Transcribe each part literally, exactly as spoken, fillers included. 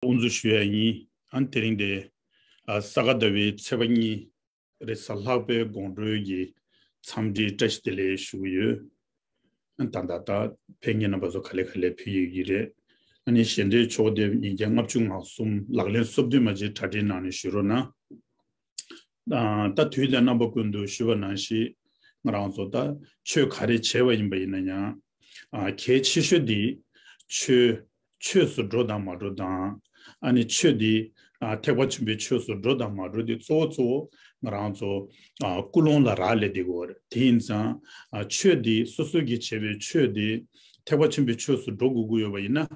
དབུ་འཛུགས་ཞུ་ཡ་ཡིན། ཨ་ནི་དེ་རིང་དེ་ཨ་ས་ག་ཟླ་བའི་ཚེས་པ་གཉིས་རེས་གཟའ་ལྷག་པའི་དགོང་དྲོའི་གི་འཚམས་འདྲིའི་བཀྲ་ཤིས་བདེ་ལེགས་ཞུ་གི་ཡོད། ཨ་ནི་ད་ད་ད་ཕེབས་མཁན་རྣམ་པ་ཚོ་ག་ལེ་ག་ལེ་ཕེབས་ཡོད་ཀྱི་རེད། ཨ་ནི་ཞལ་འདོན་ཆོག་དེབ་ཉིས་བརྒྱ་ལྔ་བཅུ་ང་གསུམ་ལག་ལེན་སོ་བདུན་མ་ཅིག་གྲ་སྒྲིག་གནང་ནས་ཞུ་རོགས་གནང་། ཨ་ད་དུས་དང་རྣམ་པ་ཀུན་ཏུ་ཞུས་པ་ནང་བཞིན་ང་རང་ཚོ་ད་ཆོས་ག་རེ་བྱས་པ་ཡིན་པ་ཡིན་ན་ཡང་ཨ་གལ་ཆེ་ཤོས་དེ་ཆོས་ཆོས་སུ་འགྲོ་དང་མ་འགྲོ་དང་། ཨ་ནི་ཆོས་དེ་ཨ་ཐེག་པ་ཆེན་པོའི་ཆོས་སུ་འགྲོ་དང་མ་འགྲོ་དེ་གཙོ་བོ་གཙོ་བོ་ང་རང་ཚོ་ཨ་ཀུན་སློང་ལ་རག་ལས་བསྡད་དགོས་རེད། དེ་ཡིན་ཙང་ཨ་ཆོས་དེ་སོ་སོ་གིས་བྱས་པའི་ཆོས་དེ་ཐེག་པ་ཆེན་པོའི་ཆོས་སུ་འགྲོ་དགོས་ཀྱི་ཡོད་པ་ཡིན་ན།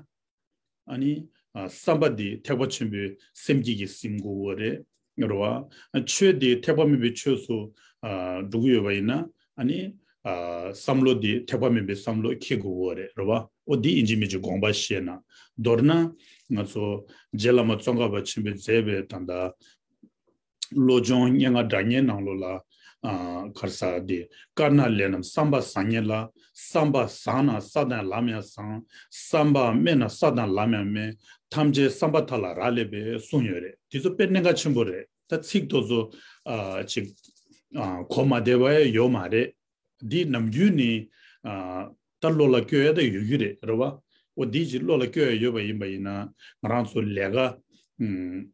ཨ་ནི་ཨ་བསམ་པ་འདི་ཐེག་པ་ཆེན་པོའི་སེམས་བསྐྱེད་ཀྱིས་ཟིན་དགོས་པ་རེད། རེད་བ། ཆོས་འདི་ཐེག་པ་དམན་པའི་ཆོས་སུ་ཨ་འགྲོ་གི་ཡོད་པ་ཡིན་ན། ཨ་ནི་ཨ་བསམ་བློ་འདི་ཐེག་པ་དམན་པའི་བསམ་བློ་འཁྱེར་དགོས་པ་རེད། རེད་བ། འོ་འདི་ཡིན་གཅིག་མིན་གཅིག་དགོངས་པ་བཞེས་ན། མདོར་ན་ང་ཚོ་རྗེ་བླ་མ་ཙོང་ཁ་པ་ཆེན་པོས་མཛད་པའི་ད་ལྟ་བློ་སྦྱོང་སྙན་ངག་སྒྲ་སྙན་ནང་ལོགས་ལ། ཨ་ག་རེ་ཟེར་དེ། དཀར་ནག་ལས་རྣམས་བསམ་པ་བཟང་ངན་ལ། བསམ་པ་བཟང་ན་ས་དང་ལམ་ཡང་བཟང་། བསམ་པ་དམན་ན་ས་དང་ལམ་ཡང་དམན། ཐམས་ཅད་བསམ་པ་མཐའ་ལ་རག་ལས་པས་གསུངས་ཡོད་རེད། དེ་ཚོ་དཔེ་གནད་འགག་ཆེན་པོ་རེད། ད་ཚིག་ཏོ་ཚོ་ཨ་ཅིག་ཨ་གོ་མ་བདེ་བ་ཡང་ཡོད་མ་རེད། འདི་ནམ་རྒྱུན་ནི་ཨ་ད་བློ་ལ་བཀོད་ཡ་ད་ཡོད་རྒྱུ་རེད། རེད་བ། འོ་འདི་ཅིག་བློ་ལ་བཀོད་ཡ་ཡོད་པ་ཡིན་པ་ཡིན་ན་ང་རང་ཚོ་ལས་ཀ་ཨུམ།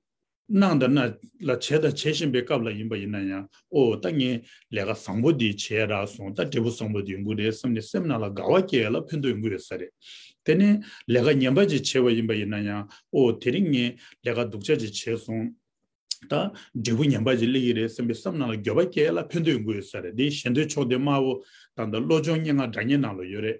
གནང་དང་གནང་ལ་བྱས་དང་བྱེད་བཞིན་པའི་སྐབས་ལ་ཡིན་པ་ཡིན་ན་ཡང་ཨོ་ད་ངས་ལས་ཀ་བཟང་པོ་འདི་བྱས་རག་སོང་། ད་འབྲས་བུ་བཟང་པོ་འདི་ཡོང་གི་རེད་བསམ་ནས་སེམས་ནང་ལ་དགའ་བ་སྐྱེ་ཡ་ལ་ཕན་ཐོགས་ཡོང་གི་ཡོད་ས་རེད། དེ་ནས་ལས་ཀ་ངན་པ་ཅིག་བྱས་པ་ཡིན་པ་ཡིན་ན་ཡང་ཨོ་དེ་རིང་ངས་ལས་ཀ་སྡུག་ཅག་ཅིག་བྱས་སོང་། ད་འབྲས་བུ་ངན་པ་ཅིག་སླེབས་ཀྱི་རེད་བསམ་པའི་སེམས་ནང་ལ་འགྱོད་པ་སྐྱེ་ཡ་ལ་ཕན་ཐོགས་ཡོང་གི་ཡོད་ས་རེད། འདི་ཞལ་འདོན་ཆོག་དེབ་དམར་པོ་ད་ལྟ་བློ་སྦྱོང་སྙན་ངག་སྒྲ་སྙན་ནང་ལ་ཡོད་རེད།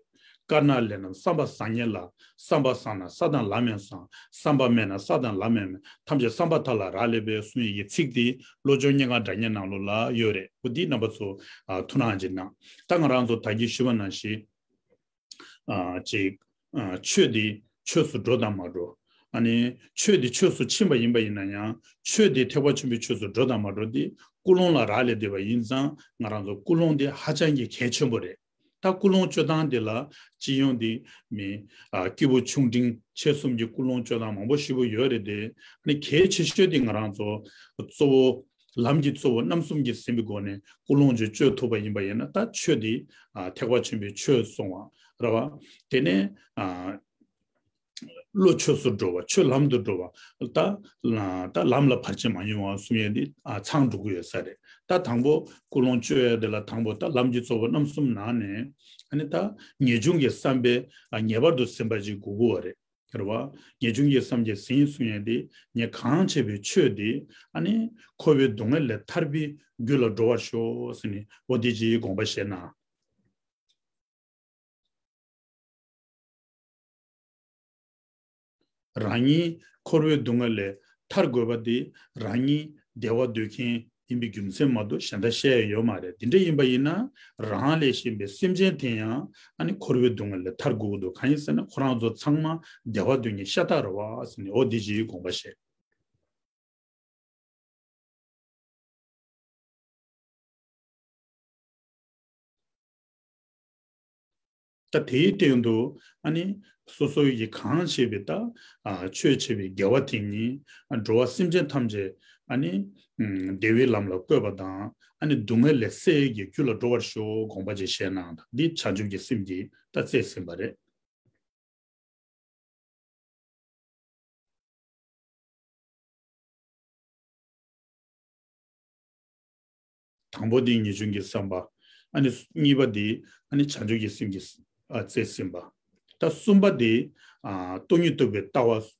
དཀར་ནག་ལས་རྣམས་བསམ་པ་བཟང་ངན་ལ། བསམ་པ་བཟང་ན་ས་དང་ལམ་ཡང་བཟང་། བསམ་པ་དམན་ན་ས་དང་ལམ་ཡང་མེད། ཐམས་ཅད་བསམ་པ་མཐའ་ལ་རག་ལས་པས་གསུངས་ཡི་གི་ཚིག་དེ་བློ་སྦྱོང་སྙན་ངག་སྒྲ་སྙན་ནང་ལོགས་ལ་ཡོད་རེད། འོ་འདི་རྣམ་པ་ཚོ་ཨ་ཐུགས་སྣང་ཅིག་གནང་། ད་ང་རང་ཚོ་ད་གིན་ཞུས་པ་ནང་བཞིན་ཨ་ཅིག་ཨ་ཆོས་འདི་ཆོས་སུ་འགྲོ་དང་མ་འགྲོ། ཨ་ནི་ཆོས་འདི་ཆོས་སུ་ཕྱིན་པ་ཡིན་པ་ཡིན་ན་ཡང་ཆོས་འདི་ཐེག་པ་ཆེན་པོའི་ཆོས་སུ་འགྲོ་དང་མ་འགྲོ་འདི་ཀུན་སློང་ལ་རག་ལས་བསྡད་པ་ཡིན་ཙང་ང་རང་ཚོ་ཀུན་སློང་འདི་ཧ་ཅང་གི་གལ་ཆེན་པོ་རེད། ད་ཀུན་སློང་སྤྱོད་སྟངས་འདི་ལ་སྤྱི་ཡོངས་འདི་མི་ཨ་སྐྱེས་བུ་ཆུང་འབྲིང་ཆེ་གསུམ་གྱི་ཀུན་སློང་སྤྱོད་སྟངས་མང་པོ་ཞིག་པོ་ཡོད་རེད་དེ། ཨ་ནི་གལ་ཆེ་ཤོས་འདི་ང་རང་ཚོ་གཙོ་བོ་ལམ་གྱི་གཙོ་བོ་རྣམ་གསུམ་གྱིས་ཟིན་པའི་སྒོ་ནས་ཀུན་སློང་ཅིག་སྤྱོད་ཐུབ་པ་ཡིན་པ་ཡིན་ན། ད་ཆོས་འདི་ཨ་ཐེག་པ་ཆེན་པོའི་ཆོས་གསུང་བ་རེད་བ། དེ་ནས་ཨ་བློ་ཆོས་སུ་འགྲོ་བ། ཆོས་ལམ་དུ་འགྲོ་བ། ད་ད་ལམ་ལ་བར་ཆད་མ་ཡོང་བ་གསུང་ཡས་འདི་ཨ་ཚང་འགྲོ་གི་ཡོད་ས་རེད། ད་དང་པོ་ཀུན་སློང་སྤྱོད་ཡས་འདི་ལ་དང་པོ་ད་ལམ་གྱི་གཙོ་བོ་རྣམ་གསུམ་ནང་ནས་ཨ་ནི་ད་ངེས་འབྱུང་གི་བསམ་པས་ཨ་ངེས་པར་དུ་ཟིན་པ་ཅིག་དགོས་ཀྱི་ཡོད་རེད། རེད་བ། ངེས་འབྱུང་གི་བསམ་གྱིས་ཟིན་གསུང་ཡས་འདི་ངས་གང་བྱས་པའི་ཆོས་འདི་ཨ་ནི་འཁོར་བའི་སྡུག་བསྔལ་ལས་ཐར་པའི་རྒྱུ་ལ་འགྲོ་བར་ཤོག་ཟེར་ནས་འོ་འདི་ཅིག་དགོངས་པ་བཞེས་ན། རང་ཉིད་འཁོར་བའི་སྡུག་བསྔལ་ལས་ཐར་དགོས་པ་དེ་རང་ཉིད་བདེ་བ་འདོད་མཁན་ཡིན་པའི་རྒྱུ་མཚན་མ་གཏོགས་གཞན་དག་བཤད་ཡ་ཡོད་མ་རེད། དེ་འདྲ་ཡིན་པ་ཡིན་ན་རང་ལས་གཞན་པའི་སེམས་ཅན་དེ་ཡང་ཨ་ནི་འཁོར་བའི་སྡུག་བསྔལ་ལས་ཐར་དགོས་ཀྱི་འདུག་གང་ཡིན་ཟེར་ན་ཁོ་རང་ཚོ་ཚང་མ་བདེ་བ་འདོད་མཁན་ཤ་སྟག་རེད་བ་ཟེར་ནས་འོ་འདི་ཅིག་དགོངས་པ་བཞེས། ད་དེའི་སྟེང་དུ་ཨ་ནི་སོ་སོ་ཡིས་གང་བྱས་པའི་ད་ཨ་ཆོས་བྱས་པའི་དགེ་བ་དེ་ཉིད་ཨ་འགྲོ་བ་སེམས་ཅན་ཐམས་ཅད་ཨ་ནི་ཨམ་བདེ་བའི་ལམ་ལ་བཀོད་པ་དང་ཨ་ནི་སྡུག་བསྔལ་ལས་སེལ་གྱི་རྒྱུ་ལ་འགྲོ་བར་ཤོག་དགོངས་པ་ཅིག་བཞེས་གནང་། ད་འདི་བྱང་ཆུབ་ཀྱི་སེམས་ཀྱིས་ད་བརྩེས་ཟིན་པ་རེད། དང་པོ་དེ་ངེས་འབྱུང་གི་བསམ་པ། ཨ་ནི་གཉིས་པ་དེ་ཨ་ནི་བྱང་ཆུབ་ཀྱི་སེམས་ཀྱི་ཨ་བརྩེས་ཟིན་པ། ད་གསུམ་པ་དེ་ཨ་སྟོང་ཉིད་རྟོགས་པའི་ལྟ་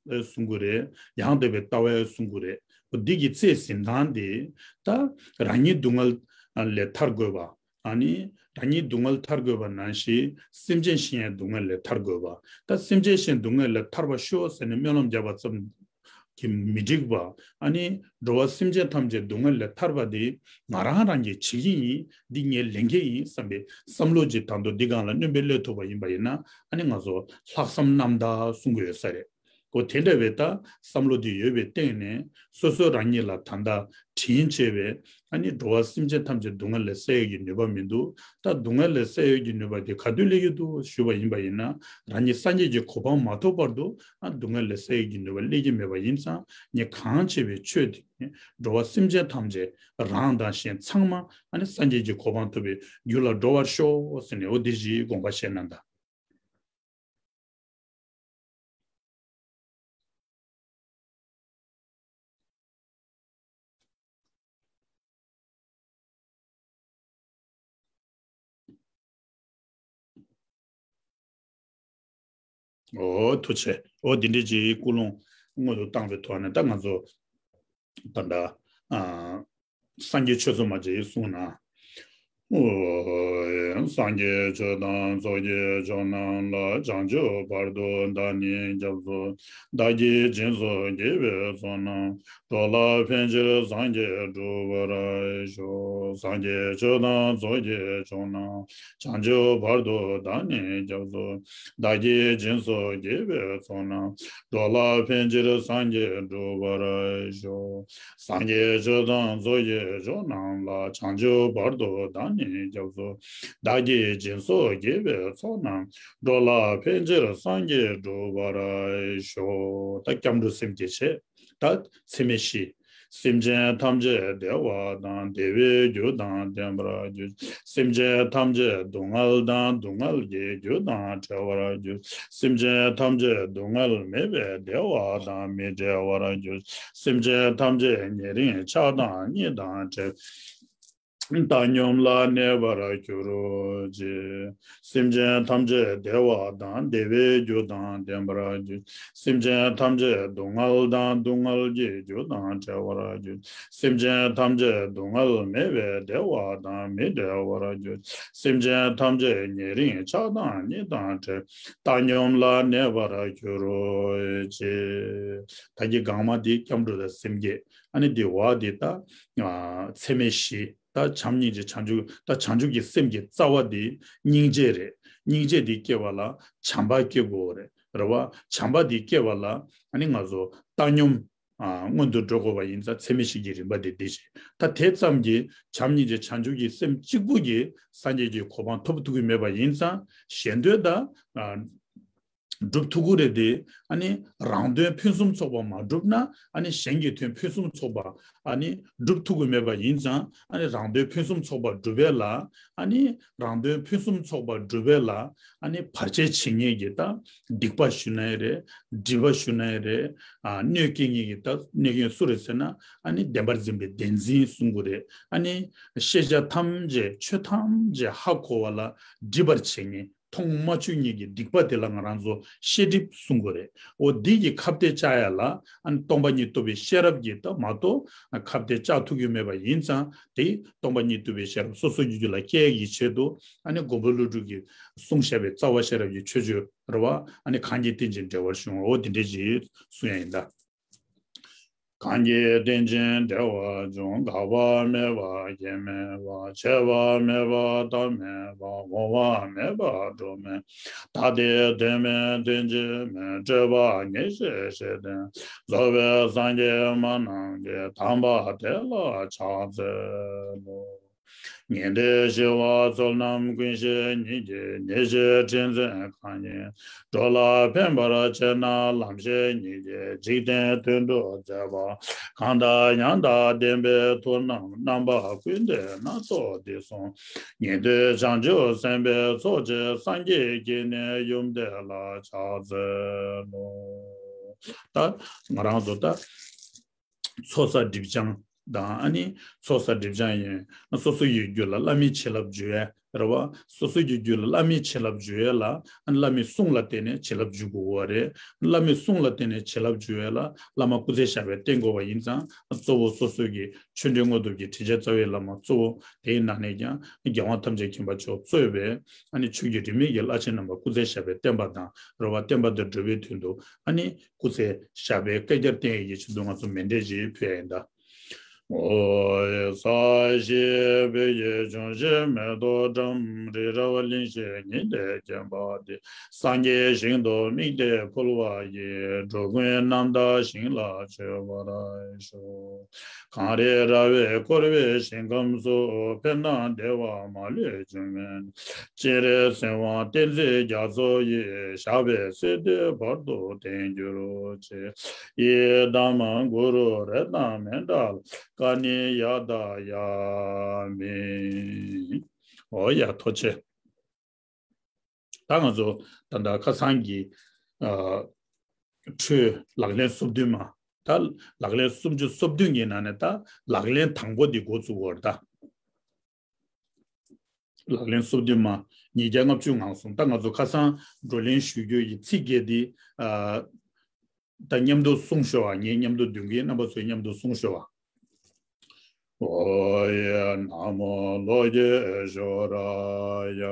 བ་གསུང་གི་རེད། ཡང་དག་པའི་ལྟ་བ་གསུང་གི་རེད། འདི་གི་བརྩེས་ཟིན་སྟངས་དེ་ད་རང་ཉིད་སྡུག་བསྔལ་ལས་ཐར་དགོས་པ། ཨ་ནི་རང་ཉིད་སྡུག་བསྔལ་ཐར་དགོས་པ་ནང་བཞིན་སེམས་ཅན་གཞན་ཡང་སྡུག་བསྔལ་ལས་ཐར་དགོས་པ། ད་སེམས་ཅན་གཞན་སྡུག་བསྔལ་ལས་ཐར་བར་ཤོག་ཟེར་ནས་སྨོན་ལམ་བརྒྱབ་པ་ཙམ་གྱིས་མི་འགྲིག་པ། ཨ་ནི་འགྲོ་བ་སེམས་ཅན་ཐམས་ཅད་སྡུག་བསྔལ་ལས་ཐར་བ་དེ་ང་རང་རང་གིས་བྱེད་ཀྱི་ཡིན། འདི་ངའི་ལས་འགན་ཡིན་བསམ་པའི་བསམ་བློ་ཅིག་དང་དུ་འདི་སྒང་ལ་སྣོན་པ་སླེབས་ཐུབ་པ་ཡིན་པ་ཡིན་ན་ཨ་ནི་ང་ཚོ་ལྷག་བསམ་རྣམ་དག་གསུང་གི་ཡོད་ས་རེད། འོ་དེ་འདྲ་བའི་ད་བསམ་བློ་དེ་ཡོད་པའི་སྟེང་ནས་སོ་སོ་རང་ཉིད་ལ་ད་ལྟ་དྲིན་ཆེ་བའི་ཨ་ནི་འགྲོ་བ་སེམས་ཅན་ཐམས་ཅད་སྡུག་བསྔལ་ལས་སེལ་ཡག་གི་ནུས་པ་མི་འདུག་ད་སྡུག་བསྔལ་ལས་སེལ་ཡག་གི་ནུས་པ་དེ་ག་དུས་སླེབས་ཀྱི་འདུག་ཞུས་པ་ཡིན་པ་ཡིན་ན། རང་ཉིད་སངས་རྒྱས་ཀྱི་གོ་འཕང་མ་ཐོབ་བར་དུ་ཨ་སྡུག་བསྔལ་ལས་སེལ་ཡག་གི་ནུས་པ་སླེབས་ཀྱི་མེད་པ་ཡིན་ཙང་། ངས་གང་བྱས་པའི་ཆོས་དེ་འགྲོ་བ་སེམས་ཅན་ཐམས་ཅད་རང་དང་གཞན་ཚང་མ་ཨ་ནི་སངས་རྒྱས་ཀྱི་གོ་འཕང་ཐོབ་པའི་རྒྱུ་ལ་འགྲོ་བར་ཤོག་ཟེར་ནས། འོ་འདི་བཞིའི་དགོངས་པ་བཞེས་གནང་དང་། འོ་ཐུགས་རྗེ་ཆེ། འོ་འདི་འདྲའི་ཅིག་ཀུན་སློང་སྔོན་དུ་བཏང་བའི་ཐོག་ནས་ད་ང་ཚོ་ད་ལྟ་ཨ། སངས་རྒྱས་ཆོས་ཚོགས་མ་ཅིག་གསུངས་ན། སངས་རྒྱས་ཆོས་དང་ཚོགས་ཀྱི་མཆོག་རྣམས་ལ། བྱང་ཆུབ་བར་དུ་བདག་ནི་སྐྱབས་སུ། བདག་གིས་སྦྱིན་སོགས་བགྱིས་པའི་ཚོགས་རྣམས། འགྲོ་ལ་ཕན་ཕྱིར་སངས་རྒྱས་འགྲུབ་པར་ཤོག་སངས་རྒྱས་ཆོས་དང་ཚོགས་ཀྱི་མཆོག་རྣམས། བྱང་ཆུབ་བར་དུ་བདག་ནི་སྐྱབས་སུ། བདག་གིས་སྦྱིན་སོགས་བགྱིས་པའི་ཚོགས་རྣམས། འགྲོ་ལ་ཕན་ཕྱིར་སངས་རྒྱས་འགྲུབ་པར་ཤོག་སངས་རྒྱས་ཆོས་དང་ཚོགས་ཀྱི་མཆོག་རྣམས་ལ། བྱང་ཆུབ་བར་དུ་བདག་ནི་སྐྱབས་སུ། བདག་གིས་སྦྱིན་སོགས་བགྱིས་པའི་ཚོགས་རྣམས། འགྲོ་ལ་ཕན་ཕྱིར་སངས་རྒྱས་འགྲུབ་པར་ཤོག་ད་སྐྱབས་འགྲོ་སེམས་བསྐྱེད་བྱེད། ད་ཚད་མེད་བཞི། སེམས་ཅན་ཐམས་ཅད་བདེ་བ་དང་། བདེ་བའི་རྒྱུ་དང་ལྡན་པར་གྱུར། སེམས་ཅན་ཐམས་ཅད་སྡུག་བསྔལ་དང་། སྡུག་བསྔལ་གྱི་རྒྱུ་དང་བྲལ་བར་གྱུར། སེམས་ཅན་ཐམས་ཅད་སྡུག་བསྔལ་མེད་པའི་བདེ་བ་དང་མི་འབྲལ་བར་གྱུར། སེམས་ཅན་ཐམས་ཅད་ཉེ་རིང་ཆགས་སྡང་གཉིས་དང་བྲལ། བཏང་སྙོམས་ལ་གནས་པར་གྱུར་ཅིག་སེམས་ཅན་ཐམས་ཅད་བདེ་བ་དང་། བདེ་བའི་རྒྱུ་དང་ལྡན་པར་གྱུར། སེམས་ཅན་ཐམས་ཅད་སྡུག་བསྔལ་དང་། སྡུག་བསྔལ་གྱི་རྒྱུ་དང་བྲལ་བར་གྱུར། སེམས་ཅན་ཐམས་ཅད་སྡུག་བསྔལ་མེད་པའི་བདེ་བ་དང་མི་འབྲལ་བར་གྱུར། སེམས་ཅན་ཐམས་ཅད་ཉེ་རིང་ཆགས་སྡང་གཉིས་དང་བྲལ། བཏང་སྙོམས་ལ་གནས་པར་གྱུར་ཅིག་ད་གི་སྒང་མ་འདི་སྐྱབས་འགྲོ་དང་སེམས་བསྐྱེད། ཨ་ནི་འདི་བ་འདི་ད་ཚད་མེད་བཞི། ད་བྱམས་སྙིང་རྗེ་བྱང་ཆུབ། ད་བྱང་ཆུབ་ཀྱི་སེམས་ཀྱི་རྩ་བ་འདི་སྙིང་རྗེ་རེད། སྙིང་རྗེ་འདི་སྐྱེ་བ་ལ་བྱམས་པ་སྐྱེ་དགོས་རེད། རེད་བ། བྱམས་པ་འདི་སྐྱེ་བ་ལ་ཨ་ནི་ང་ཚོ་བཏང་སྙོམས་ཨ་སྔོན་དུ་འགྲོ་དགོས་པ་ཡིན་ཙང་། ཚད་མེད་བཞི་གི་རིམ་པ་འདི་འདི་བྱེད། ད་དེ་ཙམ་གྱིས་བྱམས་སྙིང་རྗེ་བྱང་ཆུབ་ཀྱི་སེམས་གཅིག་པུ་གིས་སངས་རྒྱས་ཀྱི་གོ་འཕང་ཐོབ་ཐུབ་ཀྱི་མེད་པ་ཡིན་ཙང་། གཞན་དོན་ད་ཨ་སྒྲུབ་ཐུབ་ཀྱི་རེད་དེ། ཨ་ནི་རང་དོན་ཕུན་སུམ་ཚོགས་པ་མ་སྒྲུབ་ན། ཨ་ནི་གཞན་གྱི་དོན་ཕུན་སུམ་ཚོགས་པ་ཨ་ནི་སྒྲུབ་ཐུབ་ཀྱི་མེད་པ་ཡིན་ཙང་། ཨ་ནི་རང་དོན་ཕུན་སུམ་ཚོགས་པ་སྒྲུབ་པའི་ལ། ཨ་ནི་རང་དོན་ཕུན་སུམ་ཚོགས་པ་སྒྲུབ་པའི་ལ། ཨ་ནི་བར་ཆད་བྱེད་མཁན་གྱི་ད་སྡིག་པ་ཞུ་ན་ཡང་རེད། སྒྲིབ་པ་ཞུ་ན་ཡང་རེད། ཨ་གནོད་སྐྱེལ་མཁན་གྱི་ད་གནོད་མཁན་སུ་རེད་ཟེར་ན། ཨ་ནི་བདེན་པར་འཛིན་པའི་བདེན་འཛིན་གསུང་གི་རེད། ཨ་ནི་ཤེས་བྱ་ཐམས་ཅད་ཆོས་ཐམས་ཅད་ཧ་གོ་བ་ལ་སྒྲིབ་པར་བྱེད་མཁན། མཐོང་མ་ཆོད་མཁན་གྱི་སྡིག་པ་དེ་ལ་ང་རང་ཚོ་ཤེས་སྒྲིབ་གསུང་གི་རེད། འོ་འདི་གི་ཁ་གཏད་བཅག་ཡ་ལ། ཨ་ནི་སྟོང་པ་ཉིད་རྟོགས་པའི་ཤེས་རབ་ཀྱིས་ད་མ་གཏོགས་ཁ་གཏད་བཅག་ཐུབ་ཀྱི་མེད་པ་ཡིན་ཙང་། དེ་སྟོང་པ་ཉིད་རྟོགས་པའི་ཤེས་རབ་སོ་སོ་རྒྱུད་རྒྱུད་ལ་སྐྱེ་ཡ་གི་ཆེད་དུ། ཨ་ནི་མགོན་པོ་ཀླུ་སྒྲུབ་ཀྱིས་གསུངས་བཞག་པའི་རྩ་བ་ཤེས་རབ་ཀྱི་མཆོད་བརྗོད་རེད་བ། ཨ་ནི་གང་གིས་རྟེན་ཅིང་འབྲེལ་བར་འབྱུང་བ། འོ་དེ་འདྲ་ཅིག་གསུང་ཡ་ཡིན་ད། གང་གིས་རྟེན་ཅིང་འབྲེལ་བར་འབྱུང་། འགག་པ་མེད་པ་སྐྱེ་མེད་པ། ཆད་པ་མེད་པ་རྟག་མེད་པ། འོང་བ་མེད་པ་འགྲོ་མེད། ད་ལྟའི་དོན་མེད་དོན་གཅིག་མེད། སྤྲོས་པ་ངེས་ཤེས་ཤེས་ལྡན། རྫོགས་པའི་སངས་རྒྱས་སྨྲ་རྣམས་ཀྱིས། དམ་པ་དེ་ལ་ཕྱག་འཚལ་ལོ། ཉན་ཐོས་ཞི་བ་ཚོལ་རྣམས་ཀུན་ཤེས་ཉིད་ཀྱིས། ཉེར་ཞིའི་ཕྲིན་ཚོགས་གང་ཉིད་འགྲོ་ལ་ཕན་པར་བྱེད་ན། ལམ་ཤེས་ཉིད་ཀྱིས་འཇིག་རྟེན་དོན་སྒྲུབ་མཛད་པ། གང་དང་ཡང་དག་ལྡན་པའི་མཐུ་རྣམས། རྣམ་པ་ཀུན་ལྡན་སྣ་ཚོགས་འདི་གསུམ། ཉན་ཐོས་བྱང་ཆུབ་སེམས་དཔའི་ཚོགས། ཅེས་སངས་རྒྱས་ཀྱི་ནི་ཡུམ་དེ་ལ་ཕྱག་འཚལ་ལོ། ད་ང་རང་ཚོ་ད། ཚོགས་བསགས་སྒྲིབ་སྦྱང་དང་། ཨ་ནི་ཚོགས་བསགས་སྒྲིབ་སྦྱང་ཡིན། སོ་སོ་ཡི་རྒྱུད་ལ་བླ་མའི་བྱིན་རླབས་འཇུག་ཡས་རེད་བ། སོ་སོ་ཡི་རྒྱུད་ལ་བླ་མའི་བྱིན་རླབས་འཇུག་ཡས་ལ། ཨ་ནི་བླ་མའི་གསུང་ལ་བརྟེན་ནས་བྱིན་རླབས་འཇུག་དགོས་པ་རེད། བླ་མའི་གསུང་ལ་བརྟེན་ནས་བྱིན་རླབས་འཇུག་ཡས་ལ། བླ་མ་སྐུ་ཚེ་ཞབས་པད་བརྟན་དགོས་པ་ཡིན་ཙང་། གཙོ་བོ་སོ་སོ་གི་ཆོས་འབྲེལ་དངོས་སྟོབས་ཀྱི་དྲིན་ཅན་རྩ་བའི་བླ་མ་གཙོ་བོ། དེའི་ནང་ནས་ཀྱང་རྒྱལ་དབང་ཐམས་ཅད་མཁྱེན་པ་མཆོག་གཙོས་པའི་ཨ་ནི་ཆོས་ཀྱི་རིས་མེད་ཀྱི་བླ་ཆེན་རྣམ་པ་སྐུ་ཚེ་ཞབས་པད་བརྟན་པ་དང་། རེད་བ། བསྟན་པ་དང་འགྲོ་བའི་དོན་དུ་ཨ་ནི་སྐུ་ཚེ་ཞབས་པད་བསྐལ་བརྒྱར་བརྟན་ཡས་ཀྱི་ཆེད་དུ་ང་ཚོ་མཎྜལ་ཅིག་ཕུལ་ཡ་ཡིན་ད། ཨོ་ཡ། ས་གཞི་བོད་ཀྱི་ལྗོངས་བཞི་མེ་ཏོག་བཀྲམ། རི་རབ་གླིང་བཞི་ཉི་ཟླས་བརྒྱན་པ་འདི། སངས་རྒྱས་ཞིང་དུ་དམིགས་ཏེ་འཕོ་བ་ཡི། འགྲོ་ཀུན་རྣམ་དག་ཞིང་ལ་སྤྱོད་པར་ཤོག་གངས་རི་ར་བས་བསྐོར་བའི་ཞིང་ཁམས་སུ། ཕན་དང་བདེ་བ་མ་ལུས་འབྱུང་བའི། སྤྱན་རས་གཟིགས་དབང་བསྟན་འཛིན་རྒྱ་མཚོ་ཡི། ཞབས་པད་སྲིད་མཐའི་བར་དུ་བརྟན་གྱུར་ཅིག་ཡི་དམ་གུ་རུ་རེད་དང་མེད་འདྲ་ལ། ཀ་ནི་ཡ་ད་ཡ་མི། ཨོ་ཡ། ཐུགས་རྗེ་ཆེ། ད་ང་ཚོ་ད་ལྟ་ཁ་སང་གི་ཨ། འཕྲོས་ལག་ལེན་སོ་བདུན་མ། ད་ལག་ལེན་སུམ་ཅུ་སོ་བདུན་གྱི་ནང་ནས་ད་ལག་ལེན་དང་པོ་འདི་འགོ་བཙུགས་པ་རེད་ད། ལག་ལེན་སོ་བདུན་མ། ཉིས་བརྒྱ་ལྔ་བཅུ་ང་གསུམ། ད་ང་ཚོ་ཁ་སང་བགྲོ་གླེང་ཞུ་རྒྱུ་ཡི་ཚིག་བརྒྱད་འདི་ཨ། ད་མཉམ་དུ་གསུང་ཤོག་ཨ། ངས་མཉམ་དུ་འདོན་གྱི། རྣམ་པ་ཚོས་མཉམ་དུ་གསུང་ཤོག་ཨ། ཨོ་ཡ། ན་མོ་ལོ་ཀེ་ཤྭ་ར་ཡ།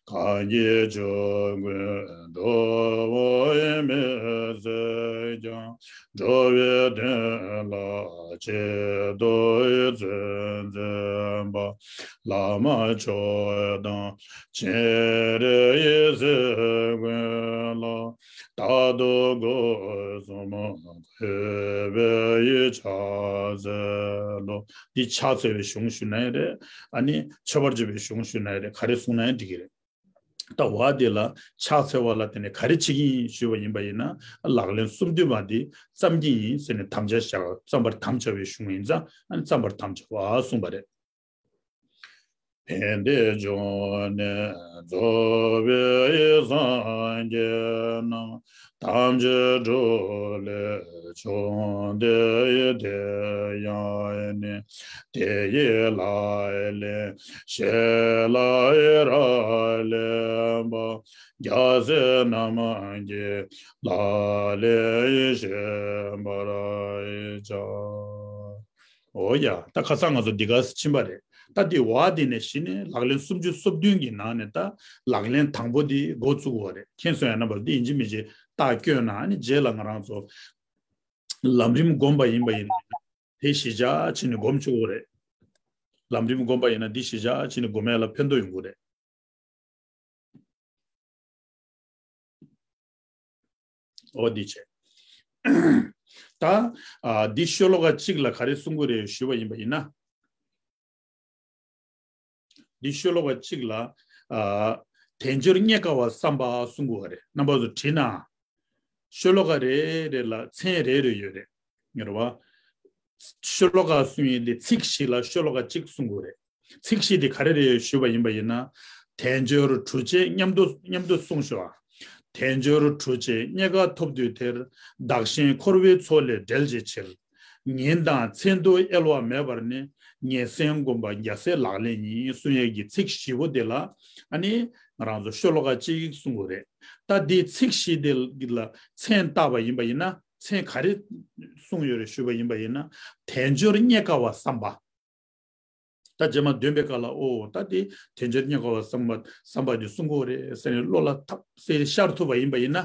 གང་གི་ཆོས་ཀུན་གྲོལ་བའི་མི་ཟད་ཀྱང་། འགྲོ་བའི་དོན་ལ་ཆེད་དུ་བརྩོན་མཛད་པ། བླ་མ་མཆོག་དང་སྤྱན་རས་གཟིགས་ཀུན་ལ། རྟག་ཏུ་སྒོ་གསུམ་གུས་པས་ཕྱག་འཚལ་ལོ། འདི་ཕྱག་འཚལ་བའི་གཞུང་ཞུ་ན་ཡང་རེད། ཨ་ནི་མཆོད་པར་བརྗོད་པའི་གཞུང་ཞུ་ན་ཡང་རེད། ག་རེ་གསུངས་ན་ཡང་འགྲིག་གི་རེད། ད་བ་འདི་ལ་ཕྱག་འཚལ་བ་ལ་བརྟེན་ནས་ག་རེ་བྱེད་ཀྱི་ཡིན་ཞུས་པ་ཡིན་པ་ཡིན་ན། ལག་ལེན་སུམ་བདུན་མ་འདི་བརྩམ་གྱི་ཡིན་ཟེར་ནས་དམ་བཅའ་བཞག་བརྩམ་པར་དམ་བཅའ་བའི་གཞུང་ཡིན་ཙང་། ཨ་ནི་བརྩམ་པར་དམ་བཅའ་བ་གསུངས་པ་རེད། ཕན་བདེ་འབྱུང་གནས་རྫོགས་པའི་སངས་རྒྱས་རྣམས། ཐམས་ཅད་འགྲོ་ལས་བྱུང་སྟེ་དེ་ཡང་ནི། དེ་ཡི་ལག་ལེན་ཞི་ལ་རག་ལས་པ། རྒྱལ་སྲས་རྣམས་ཀྱི་ལག་ལེན་ཤེས་པར་བྱ། ཨོ་ཡ། ད་ཁ་སང་ང་ཚོ་འདི་ག་ཕྱིན་པ་རེད། ད་འདི་བ་འདི་ནས་གཞི་ནས་ལག་ལེན་སུམ་ཅུ་སོ་བདུན་གྱི་ནང་ནས་ད་ལག་ལེན་དང་པོ་འདི་འགོ་བཙུགས་པ་རེད། མཁྱེན་སོང་ཡ། རྣམ་པ་འདི་ཡིན་གཅིག་མིན་གཅིག་རྟགས་བཀོད་ན། ཨ་ནི་རྗེས་ལ་ང་རང་ཚོ་ལམ་རིམ་བསྒོམ་པ་ཡིན་པ་ཡིན་ན། དེ་གཞི་བཞག་བྱས་ནས་བསྒོམ་ཆོག་གི་རེད། ལམ་རིམ་བསྒོམ་པ་ཡིན་ན་འདི་གཞི་བཞག་བྱས་ནས་བསྒོམ་ཡ་ལ་ཕན་ཐོགས་ཡོང་གི་རེད། ཨོ་འདི་བྱས། ད་ཨ། འདི་ཤོ་ལོ་ཀ་གཅིག་ལ་ག་རེ་གསུང་གི་རེད་ཞུས་པ་ཡིན་པ་ཡིན་ན། འདི་ཤོ་ལོ་ཀ་གཅིག་ལ་ཨ། དལ་འབྱོར་རྙེད་དཀའ་བ་བསམ་པ་གསུང་གི་ཡོད་རེད། རྣམ་པ་ཚོ་བྲིས་ན། ཤོ་ལོ་ཀ་རེ་རེ་ལ་མཚན་རེ་རེ་ཡོད་རེད། ངེས་རེད་བ། ཤོ་ལོ་ཀ་གསུང་ཡས་དེ་ཚིག་བཞི་ལ་ཤོ་ལོ་ཀ་གཅིག་གསུང་གི་ཡོད་རེད། ཚིག་བཞི་དེ་ག་རེ་རེད་ཞུས་པ་ཡིན་པ་ཡིན་ན། དལ་འབྱོར་གྲུབ་བྱེད་མཉམ་དུ་མཉམ་དུ་གསུངས་ཤོག་ཨ། དལ་འབྱོར་གྲུབ་བྱེད་རྙེད་དཀའ་ཐོབ་དུས་དེར། བདག་གཞན་འཁོར་བའི་མཚོ་ལས་བསྒྲལ་བྱའི་ཕྱིར། ཉིན་དང་མཚན་དུ་གཡེལ་བ་མེད་པར་ནི། ཉེས་སེལ་སྒོམ་པ་རྒྱལ་སྲས་ལག་ལེན་ཡིན། གསུང་ཡས་ཀྱི་ཚིག་བཞི་པོ་དེ་ལ་ཨ་ནི་ང་རང་ཚོ་ཤོ་ལོ་ཀ་གཅིག་གསུང་དགོས་རེད། ད་འདི་ཚིག་བཞི་དེ་ལ་མཚན་བཏགས་པ་ཡིན་པ་ཡིན་ན། མཚན་ག་རེ་གསུངས་ཡོད་རེད་ཞུས་པ་ཡིན་པ་ཡིན་ན། དལ་འབྱོར་རྙེད་དཀའ་བ་བསམ་པ། ད་རྗེས་མ་འདོན་པའི་སྐབས་ལ། ཨོ་ད་དེ་དལ་འབྱོར་རྙེད་དཀའ་བ་བསམ་པ་བསམ་པ་འདི་གསུང་གི་ཡོད་རེད་ཟེར་ནས་བློ་ལ་ཐག་ཆོད་ཤར་ཐུབ་པ་ཡིན་པ་ཡིན་ན།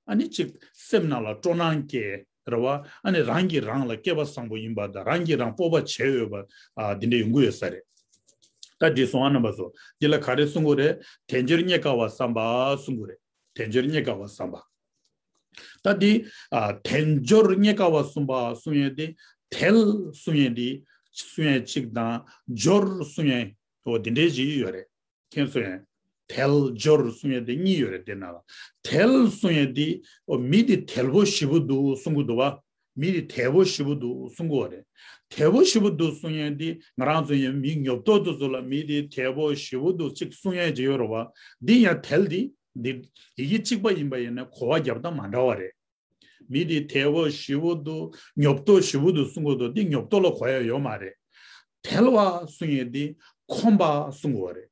ཨ་ནི་གཅིག་སེམས་ནང་ལ་སྤྲོ་སྣང་སྐྱེ་རེད་བ། ཨ་ནི་རང་གིས་རང་ལ་སྐལ་པ་བཟང་པོ་ཡིན་པ་དང་། རང་གིས་རང་སྤོབས་པ་བྱེད་འོས་པ། ཨ། འདི་འདྲ་ཡོང་གི་ཡོད་ས་རེད། ད་འདི་སོང་ཨ། རྣམ་པ་ཚོ་འདི་ལ་ག་རེ་གསུང་གི་ཡོད་རེད། དལ་འབྱོར་རྙེད་དཀའ་བ་བསམ་པ་གསུང་གི་ཡོད་རེད། དལ་འབྱོར་རྙེད་དཀའ་བ་བསམ་པ། ད་འདི་ཨ། དལ་འབྱོར་རྙེད་དཀའ་བ་གསུང་བ་གསུང་ཡས་དེ། དལ་གསུང་ཡས་དེ་གསུང་ཡས་གཅིག་དང་། འབྱོར་གསུང་ཡས། འོ་འདི་འདྲའི་ཅིག་ཡོད་རེད། མཁྱེན་སོང་ཡས། དལ་འབྱོར་གསུང་ཡས་དེ་གཉིས་ཡོད་རེད། དེ་ནང་ལ་དལ་གསུང་ཡས་དེ། འོ་མི་དེ་དལ་པོ་ཞེ་པོ་འདུག་གསུང་གི་འདུག་བ། མི་དེ་དལ་པོ་ཞེ་པོ་འདུག་གསུང་གི་ཡོད་རེད། དལ་པོ་ཞེ་པོ་འདུག་གསུང་ཡས་དེ་ང་རང་ཚོ་ཡང་མི་ཉོབ་ཏོ་དེ་ཚོ་ལ་མི་དེ་དལ་པོ་ཞེ་པོ་འདུག་ཅིག་གསུང་ཡས་ཅིག་ཡོད་རེད་བ། འདི་ཡང་དལ་འདི། འདི་ཡི་གེ་གཅིག་པ་ཡིན་པ་ཡིན་ན་གོ་བ་རྒྱབ་སྟངས་མ་འདྲ་བ་རེད། མི་དེ་དལ་པོ་ཞེ་པོ་འདུག་ཉོབ་ཏོ་ཞེ་པོ་འདུག་གསུང་གི་འདུག་འདི་ཉོབ་ཏོ་ལ་གོ་ཡ་ཡོད་མ་རེད། དལ་བ་གསུང་ཡས་དེ་ཁོམ་པ་གསུང་གི་ཡོད་རེད།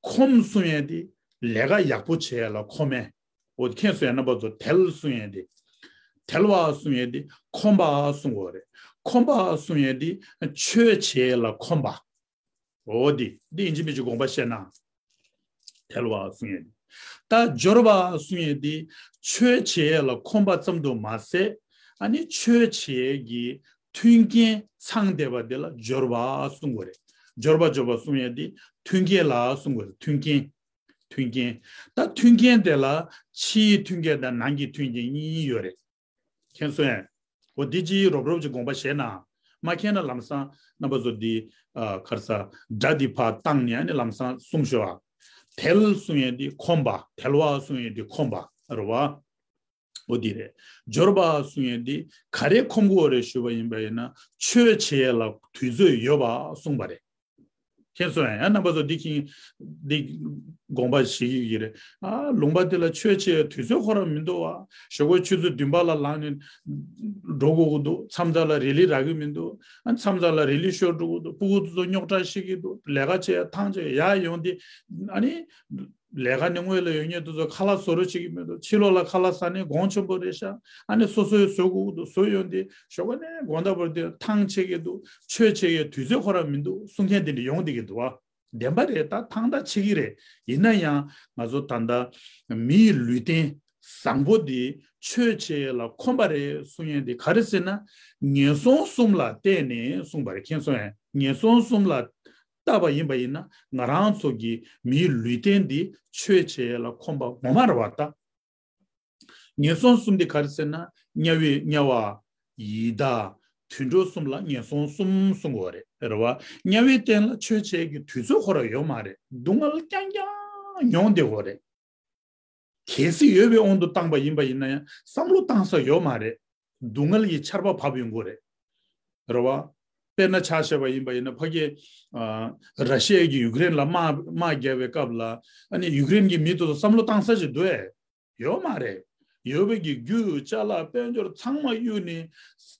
ཁོམ་གསུང་ཡས་དེ་ལས་ཀ་ཡག་པོ་བྱེད་ཡས་ལ་ཁོམ་མེད། འོ་མཁྱེན་སོང་ཡས། རྣམ་པ་ཚོ་དལ་གསུང་ཡས་དེ། དལ་བ་གསུང་ཡས་དེ་ཁོམ་པ་གསུང་གི་ཡོད་རེད། ཁོམ་པ་གསུང་ཡས་དེ་ཆོས་བྱེད་ཡས་ལ་ཁོམ་པ། འོ་འདི་འདི་ཡིན་གཅིག་མིན་གཅིག་དགོངས་པ་བཞེས་ན། དལ་བ་གསུང་ཡས་དེ། ད་འབྱོར་བ་གསུང་ཡས་དེ་ཆོས་བྱེད་ཡས་ལ་ཁོམ་པ་ཙམ་དུ་མ་ཟད། ཨ་ནི་ཆོས་བྱེད་ཡས་ཀྱི་ མཐུན་རྐྱེན་ཚང་བསྡད་པ་དེ་ལ་སྦྱོར་བ་གསུང་དགོས་རེད། སྦྱོར་བ་སྦྱོར་བ་གསུང་ཡས་དེ་མཐུན་རྐྱེན་ལ་གསུང་དགོས་རེད། མཐུན་རྐྱེན། མཐུན་རྐྱེན། ད་མཐུན་རྐྱེན་དེ་ལ་ཕྱིའི་མཐུན་རྐྱེན་དང་ནང་གི་མཐུན་རྐྱེན་གཉིས་ཡོད་རེད། མཁྱེན་སོང་ངས། འོ་འདི་ཅིག་རོབ་རོབ་ཅིག་དགོངས་པ་བཞེས་ན། མ་མཁྱེན་ན་ལམ་སང་རྣམ་པ་ཚོ་འདི་ཨ་ག་རེ་ཟ། སྒྲ་འདི་ཕར་བཏང་ནས་ཨ་ནི་ལམ་སང་གསུངས་ཤོག་ཨ། དལ་གསུང་ཡས་འདི་ཁོམ་པ། དལ་བ་གསུང་ཡས་འདི་ཁོམ་པ་རེད་བ། འོ་འདི་རེད། སྦྱོར་བ་གསུང་ཡས་འདི་ག་རེ་ཁོམ་དགོས་རེད་ཞུས་པ་ཡིན་པ་ཡིན་ན་ཆོས་བྱེད་ཡས་ལ་དུས་ཚོད་ཡོད་པ་གསུངས་པ་རེད། མཁྱེན་སོང་ངས། ཡང་རྣམ་པ་ཚོ་འདི་ཁྱིན་འདི་དགོངས་པ་བཞེས་ཀྱི་ཡོད་རེད། ཨ་ལུང་པ་འདི་ལ་ཆོས་བྱེད་དུས་ཚོད་ཁོ་རང་མི་འདུག་བ། ཞོགས་ཀས་ཆུ་ཚོད་བདུན་པ་ལ་ལངས་ནས་འགྲོ་དགོས་ཀྱི་འདུག་མཚམས་མཚམས་ལ་རི་ལི་རག་གི་མི་འདུག་ཨ་མཚམས་མཚམས་ལ་རི་ལི་ཤོར་འགྲོ་གི་འདུག་ཕྲུ་གུ་ཚོ་རྙོག་དྲ་ཤེས་ཀྱི་འདུག་ལས་ཀ་བྱེད་ཐང་ཆད་ཡར་ཡོང་དེ་ཨ་ནི། ལས་ཀ་ནི་དངོས་ལ་ཡོད་མཁན་དེ་ཚོ་ཁ་ལག་བཟོ་རོགས་བྱེད་ཀྱི་མི་འདུག་ཕྱི་ལོགས་ལ་ཁ་ལག་ཟ་ནས་གོང་ཆེན་པོ་རེད་ཤག་ཨ་ནི་སོ་སོའི་བཟོ་དགོས་ཀྱི་འདུག་བཟོ་ཡོང་དེ་ཞོགས་ཀ་ནས་དགོང་དག་བར་དུ་ཐང་ཆད་ཀྱི་འདུག་ཆོས་བྱེད་ཀྱི་དུས་ཚོད་ཁོ་རང་མི་འདུག་གསུང་མཁན་དེ་འདྲ་ཡོང་བསྡད་ཀྱི་འདུག་བ། བདེན་པ་རེད། ད་ཐང་ཐག་ཆད་ཀྱི་རེད། ཡིན་ན་ཡང་ང་ཚོ་ད་ལྟ་མིའི་ལུས་རྟེན་བཟང་པོ་འདི་ཆོས་བྱེད་ལ་ཁོམ་པ་རེད་གསུང་ཡས་འདི་ག་རེ་ཟེར་ན། ངན་སོང་གསུམ་ལ་བརྟེན་ནས་གསུངས་པ་རེད། མཁྱེན་སོང་ངས། ངན་སོང་གསུམ་ལ་བལྟས་པ་ཡིན་པ་ཡིན་ན་ང་རང་ཚོ་གི་མིའི་ལུས་རྟེན་འདི་ཆོས་བྱེད་ལ་ཁོམ་པ་ངོ་མ་རེད་བ་ད། ངན་སོང་གསུམ་འདི་ག་རེ་ཟེར་ན་དམྱལ་བའི་དམྱལ་བ། ཡི་དྭགས། དུད་འགྲོ་གསུམ་ལ་ངན་སོང་གསུམ་གསུང་གི་ཡོད་རེད། རེད་བ། དམྱལ་བའི་རྟེན་ལ་ཆོས་བྱེད་ཀྱི་དུས་ཚོད་ཁོ་རང་ཡོད་མ་རེད། སྡུག་བསྔལ་རྐྱང་རྐྱང་མྱོང་བསྡད་ཡོད་རེད། གལ་སྲིད་ཡོད་པའི་དབང་དུ་བཏང་པ་ཡིན་པ་ཡིན་ན་ཡང་བསམ་བློ་བཏང་ས་ཡོད་མ་རེད། སྡུག་བསྔལ་གྱི་ཆར་པ་བབས་ཡོང་གི་རེད། རེད་བ། དཔེར་ན་ཆ་བཞག་པ་ཡིན་པ་ཡིན་ན་ཕ་གི་ཨ་ར་ཤི་ཡ་གིས་ཡུཀ་རེན་ལ་དམག་དམག་རྒྱག་པའི་སྐབས་ལ་ཨ་ནི་ཡུཀ་རེན་གྱི་མི་དེ་ཚོ་བསམ་བློ་བཏང་ས་ཞིག་འདུག་ཨེ། ཡོད་མ་རེད། ཡོད་པའི་གི་རྒྱུ་ཅ་ལག་དཔལ་འབྱོར་ཚང་མ་གཡུགས་ནས་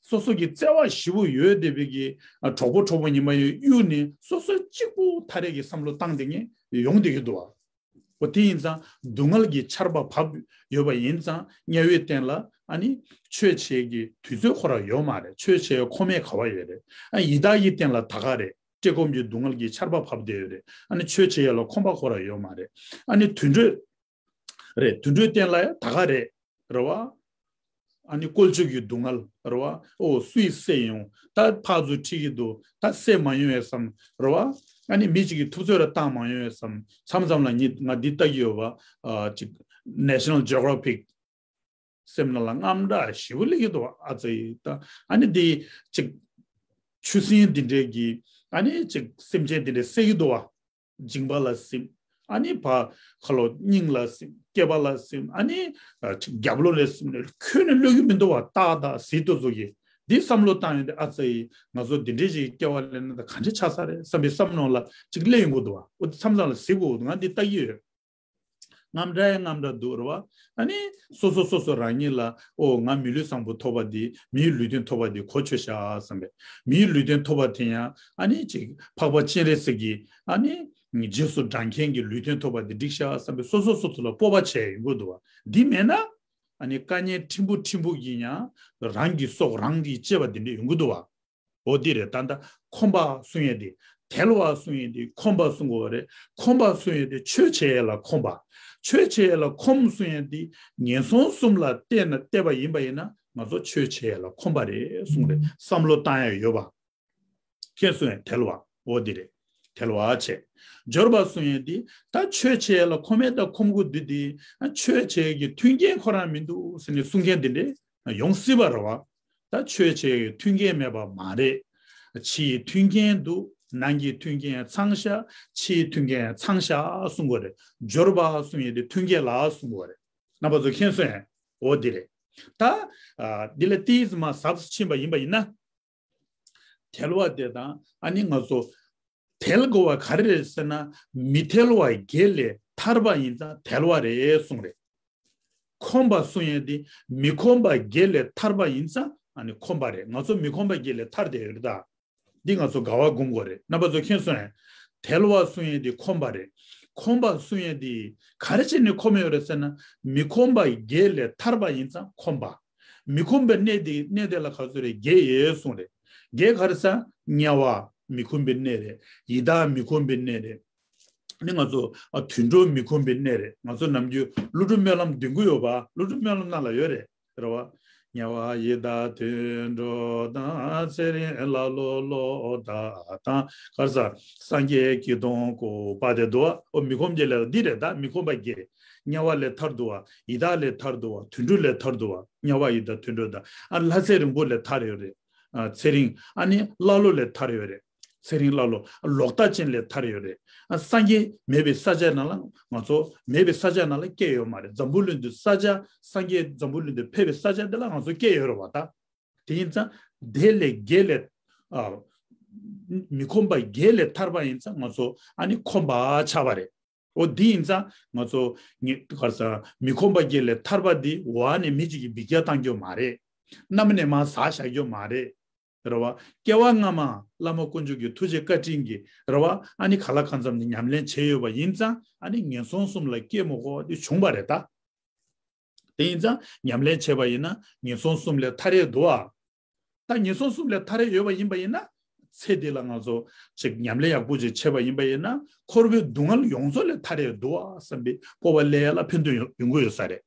སོ་སོ་གི་བརྩེ་བ་ཞེ་པོ་ཡོད་བསྡད་པའི་གི་ཨ་གྲོགས་པོ་གྲོགས་པོ་ཉི་མ་ཡོད་གཡུགས་ནས་སོ་སོ་གཅིག་པུ་ཐ་རེ་གི་བསམ་བློ་བཏང་བསྡད་མཁན་ཡོང་བསྡད་ཀྱི་འདུག་བ། འོ་དེ་ཡིན་ཙང་སྡུག་བསྔལ་གྱི་ཆར་པ་བབས་ཡོད་པ་ཡིན་ཙང་དམྱལ་བའི་རྟེན་ལ་ཨ་ནི་ཆོས་བྱེད་ཀྱི་དུས་ཚོད་ཁོ་རང་ཡོད་མ་རེད། ཆོས་བྱེད་ཁོམ་ཡས་ག་བ་ཡོད་རེད། ཨ་ཡི་དྭགས་ཀྱི་རྟེན་ལ་ད་ག་རེད། བཀྲེས་སྐོམ་གྱི་སྡུག་བསྔལ་གྱི་ཆར་པ་བབས་བསྡད་ཡོད་རེད། ཨ་ནི་ཆོས་བྱེད་ཡས་ལ་ཁོམ་པ་ཁོ་རང་ཡོད་མ་རེད། ཨ་ནི་དུད་འགྲོ་རེད། དུད་འགྲོའི་རྟེན་ལ་ཡང་ད་ག་རེད། རེད་བ། ཨ་ནི་བཀོལ་སྤྱོད་ཀྱི་སྡུག་བསྔལ་རེད་བ། ཨོ་སུས་བསད་ཡོང་། ད་ཕར་ཚུར་ཁྲིད་ཀྱི་འདུག་ད་བསད་མ་ཡོང་ཡས་བསམ་རེད་བ། ཨ་ནི་མི་གཅིག་གིས་ཐུབ་ཚོད་ར་བཏང་མ་ཡོང་ཡས་བསམ། མཚམས་མཚམས་ལ་ཉི་ང་འདི་ལྟ་གི་ཡོད་བ། ཨ་ཅིག་National Geographic སེམས་ནང་ལ་དངངས་སྐྲག་ཞེ་པོ་སླེབས་ཀྱི་འདུག་བ། ཨ་ཙི་ད་ཨ་ནི་འདི་ཅིག་ཆུ་སྲིན་འདི་འདྲས་ཀྱི་ཨ་ནི་ཅིག་སེམས་ཅན་འདི་འདྲས་བསད་ཀྱི་འདུག་བ། མཇིང་པ་ལ་སིམ། ཨ་ནི་ཕ་ཁ་ལོ་སྙིང་ལ་སིམ། སྐེད་པ་ལ་སིམ། ཨ་ནི་ཨ་ཅིག་རྒྱབ་ལོགས་ལ་སིམ་ནས་ཁྱོན་ནས་གློད་ཀྱི་མི་འདུག་བ། ཏག་ཏག་ཟིལ་ཏོ་ཚོ་གིས་འདི་བསམ་བློ་བཏང་ཡོང་དུས་ཨ་ཙི་ང་ཚོ་འདི་འདྲས་ཅིག་སྐྱེ་བ་ལེན་ན་ད་ག་འདྲས་ཆགས་ས་རེད་བསམ་པའི་བསམ་མནོ་ལ་ཅིག་སླེབས་ཡོང་གི་འདུག་བ། འོ་དེ་མཚམས་མཚམས་ལ་གཟིགས་དགོས་འདུག་ང་འདི་ལྟ་གི་ཡོད། དངངས་སྐྲག་ཡང་དངངས་སྐྲག་འདུག་རེད་བ། ཨ་ནི་སོ་སོ་སོ་སོ་རང་ཉིད་ལ་ཨོ་ང་མི་ལུས་བཟང་པོ་ཐོབ་པ་འདི་མིའི་ལུས་རྟེན་ཐོབ་པ་འདི་གོ་ཆོད་ཤག་བསམ་པས། མིའི་ལུས་རྟེན་ཐོབ་པ་དེ་ཡང་ཨ་ནི་ཅིག་འཕགས་པ་སྤྱན་རས་གཟིགས་ཀྱིས་ཨ་ནི་རྗེས་སུ་འབྲང་མཁན་གྱི་ལུས་རྟེན་ཐོབ་པ་འདི་འགྲིག་ཤག་བསམ་པས་སོ་སོ་སོ་སོ་ལ་སྤོབས་པ་བྱས་ཡོང་གི་འདུག་བ། འདི་མེད་ན་ཨ་ནི་དཀའ་ངལ་ཕྲན་བུ་ཕྲན་བུ་གིས་ཡང་རང་གི་སྲོག་རང་གིས་བཅད་པ་འདི་འདྲ་ཡོང་གི་འདུག་བ། འོ་འདི་རེད། ད་ལྟ་ཁོམ་པ་གསུང་ཡས་འདི་དལ་བ་གསུང་ཡས་འདི་ཁོམ་པ་གསུང་དགོས་པ་རེད། ཁོམ་པ་གསུང་ཡས་འདི་ཆོས་བྱེད་ཡས་ལ་ཁོམ་པ། ཆོས་བྱེད་ཡས་ལ་ཁོམ་གསུང་ཡས་འདི་ངན་སོང་གསུམ་ལ་བལྟས་ན་བལྟས་པ་ཡིན་པ་ཡིན་ན་ང་ཚོ་ཆོས་བྱེད་ཡས་ལ་ཁོམ་པ་རེད་གསུང་རེད། བསམ་བློ་བཏང་ཡས་ཡོད་པ། མཁྱེན་སོང་ངས། དལ་བ། འོ་འདི་རེད། དལ་བ་བྱས། སྦྱོར་བ་གསུང་ཡས་འདི་ད་ཆོས་བྱེད་ཡས་ལ་ཁོམ་ཡས་ད་ཁོམ་གི་འདུག་འདི་ཆོས་བྱེད་ཡས་ཀྱི་མཐུན་རྐྱེན་ཁོ་རང་མི་འདུག་ཟེར་ནས་གསུང་མཁན་འདི་འདྲས་ཡོང་སྲིད་པ་རེད་བ། ད་ཆོས་བྱེད་ཡས་མཐུན་རྐྱེན་མེད་པ་མ་རེད། ཕྱིའི་མཐུན་རྐྱེན་འདུག་ནང་གི་མཐུན་རྐྱེན་ཚང་ཤག་ཕྱིའི་མཐུན་རྐྱེན་ཚང་ཤག་གསུང་དགོས་རེད། སྦྱོར་བ་གསུང་ཡས་དེ་མཐུན་རྐྱེན་ལ་གསུང་དགོས་རེད། རྣམ་པ་ཚོ་མཁྱེན་སོང་ངས། འོ་འདི་རེད། ད་ཨ་འདི་ལ་ཏིས་མ་ཟབ་ཕྱིན་པ་ཡིན་པ་ཡིན་ན། དལ་བ་དེ་དང་ཨ་ནི་ང་ཚོ་དལ་དགོས་པ་ག་རེ་རེད་ཟེར་ན་མི་དལ་བ་བརྒྱད་ལས་ཐར་པ་ཡིན་ཙང་དལ་བ་རེད་གསུངས་རེད། ཁོམ་པ་གསུང་ཡས་དེ་མི་ཁོམ་པ་བརྒྱད་ལས་ཐར་པ་ཡིན་ཙང་ཨ་ནི་ཁོམ་པ་རེད། ང་ཚོ་མི་ཁོམ་པ་བརྒྱད་ལས་ཐར་བསྡད་ཡོད་རེད་ད། འདི་ང་ཚོ་དགའ་བ་སྒོམ་དགོས་རེད། རྣམ་པ་ཚོ་མཁྱེན་སོང་ངས། དལ་བ་གསུང་ཡས་དེ་ཁོམ་པ་རེད། ཁོམ་པ་གསུང་ཡས་དེ་ག་རེ་བྱས་ནས་ཁོམ་ཡོད་རེད་ཟེར་ན་མི་ཁོམ་པ་བརྒྱད་ལས་ཐར་པ་ཡིན་ཙང་ཁོམ་པ། མི་ཁོམ་པའི་གནས་དེ་གནས་དེ་ལ་ག་ཚོད་རེད། བརྒྱད་ཡོད་གསུངས་རེད། བརྒྱད་ག་རེ་ཟེར། དམྱལ་བ་མི་ཁོམ་པའི་གནས་རེད། ཡི་དྭགས་མི་ཁོམ་པའི་གནས་རེད། ནི་ང་ཚོ་ཨ་དུད་འགྲོ་མི་ཁོམ་པའི་གནས་རེད། ང་ཚོ་ནམ་རྒྱུན་ཀླུ་སྒྲུབ་སྨོན་ལམ་འདོན་གྱི་ཡོད་པ། ཀླུ་སྒྲུབ་སྨོན་ལམ་ནང་ལ་ཡོད་རེད། རེད་བ། དམྱལ་བ་ཡི་དྭགས་དུད་འགྲོ་དང་། ཚེ་རིང་ཀླ་ཀློ་ལོག་ལྟ་དང་། ག་རེ་ཟེར། སངས་རྒྱས་ཀྱི་གདུང་བཀོད་པ་དེ་འདུག་བ། འོ་མི་ཁོམ་གྱི་ལས་ཀ་འདི་རེད་ད། མི་ཁོམ་པ་བརྒྱད། དམྱལ་བ་ལས་ཐར་འདུག་བ། ཡི་དྭགས་ལས་ཐར་འདུག་བ། དུད་འགྲོ་ལས་ཐར་འདུག་བ། དམྱལ་བ་ཡི་དྭགས་དུད་འགྲོ་དང་། ཨ་ལྷ་ཚེ་རིང་པོ་ལས་ཐར་ཡོད་རེད། ཨ་ཚེ་རིང་། ཨ་ནི་ཀླ་ཀློ་ལས་ཐར་ཡོད་རེད། ཚེ་རིང་ཀླ་ཀློ། ལོག་ལྟ་ཅན་ལས་ཐར་ཡོད་རེད། ཨ་སངས་རྒྱས་མེད་པའི་ས་ཆ་ནང་ལ་ང་ཚོ། མེད་པའི་ས་ཆ་ནང་ལ་སྐྱེས་ཡོད་མ་རེད། འཛམ་བུ་གླིང་དུ་ས་ཆ། སངས་རྒྱས་འཛམ་བུ་གླིང་དུ་ཕེབས་པའི་ས་ཆ་འདི་ལ་ང་ཚོ་སྐྱེས་ཡོད་རེད་བ་ད། དེ་ཡིན་ཙང་དེ་ལས་བརྒྱད་ལས། ཨ་མི་ཁོམ་པ་བརྒྱད་ལས་ཐར་པ་ཡིན་ཙང་ང་ཚོ་ཨ་ནི་ཁོམ་པ་ཆགས་པ་རེད། འོ་འདི་ཡིན་ཙང་ང་ཚོ་ངེ་ག་རེ་ཟེར། མི་ཁོམ་པ་བརྒྱད་ལས་ཐར་པ་འདི་འོ་ཨ་ནི་མི་གཅིག་གིས་འབུད་རྒྱག་བཏང་རྒྱུ་མ་རེད། གནམ་ནས་མར་ཟག་བཞག་རྒྱུ་མ་རེད། རེད་བ། སྐྱེ་བ་སྔ་མ་བླ་མ་དཀོན་མཆོག་གི་ཐུགས་རྗེ་བཀའ་དྲིན་གྱིས་རེད་བ། ཨ་ནི་གང་ལ་གང་འཚམ་ནས་ཉམས་ལེན་བྱས་ཡོད་པ་ཡིན་ཙང་ཨ་ནི་ངན་སོང་གསུམ་ལ་སྐྱེ་མི་དགོས་པ་དེ་བྱུང་བ་རེད་ད། དེ་ཡིན་ཙང་ཉམས་ལེན་བྱས་པ་ཡིན་ན་ངན་སོང་གསུམ་ལས་ཐར་ཡས་འདུག་ཨ། ད་ངན་སོང་གསུམ་ལས་ཐར་ཡས་ཡོད་པ་ཡིན་པ་ཡིན་ན། ཚེ་འདི་ལ་ང་ཚོ་ཅིག་ཉམས་ལེན་ཡག་པོ་ཅིག་བྱས་པ་ཡིན་པ་ཡིན་ན་འཁོར་བའི་སྡུག་བསྔལ་ཡོངས་རྫོགས་ལས་ཐར་ཡས་འདུག་ཨ་བསམ་པའི་སྤོབས་པ་སླེབས་ཡས་ལ་ཕན་ཐོགས་ཡོང་ཡོང་གི་ཡོད་ས་རེད།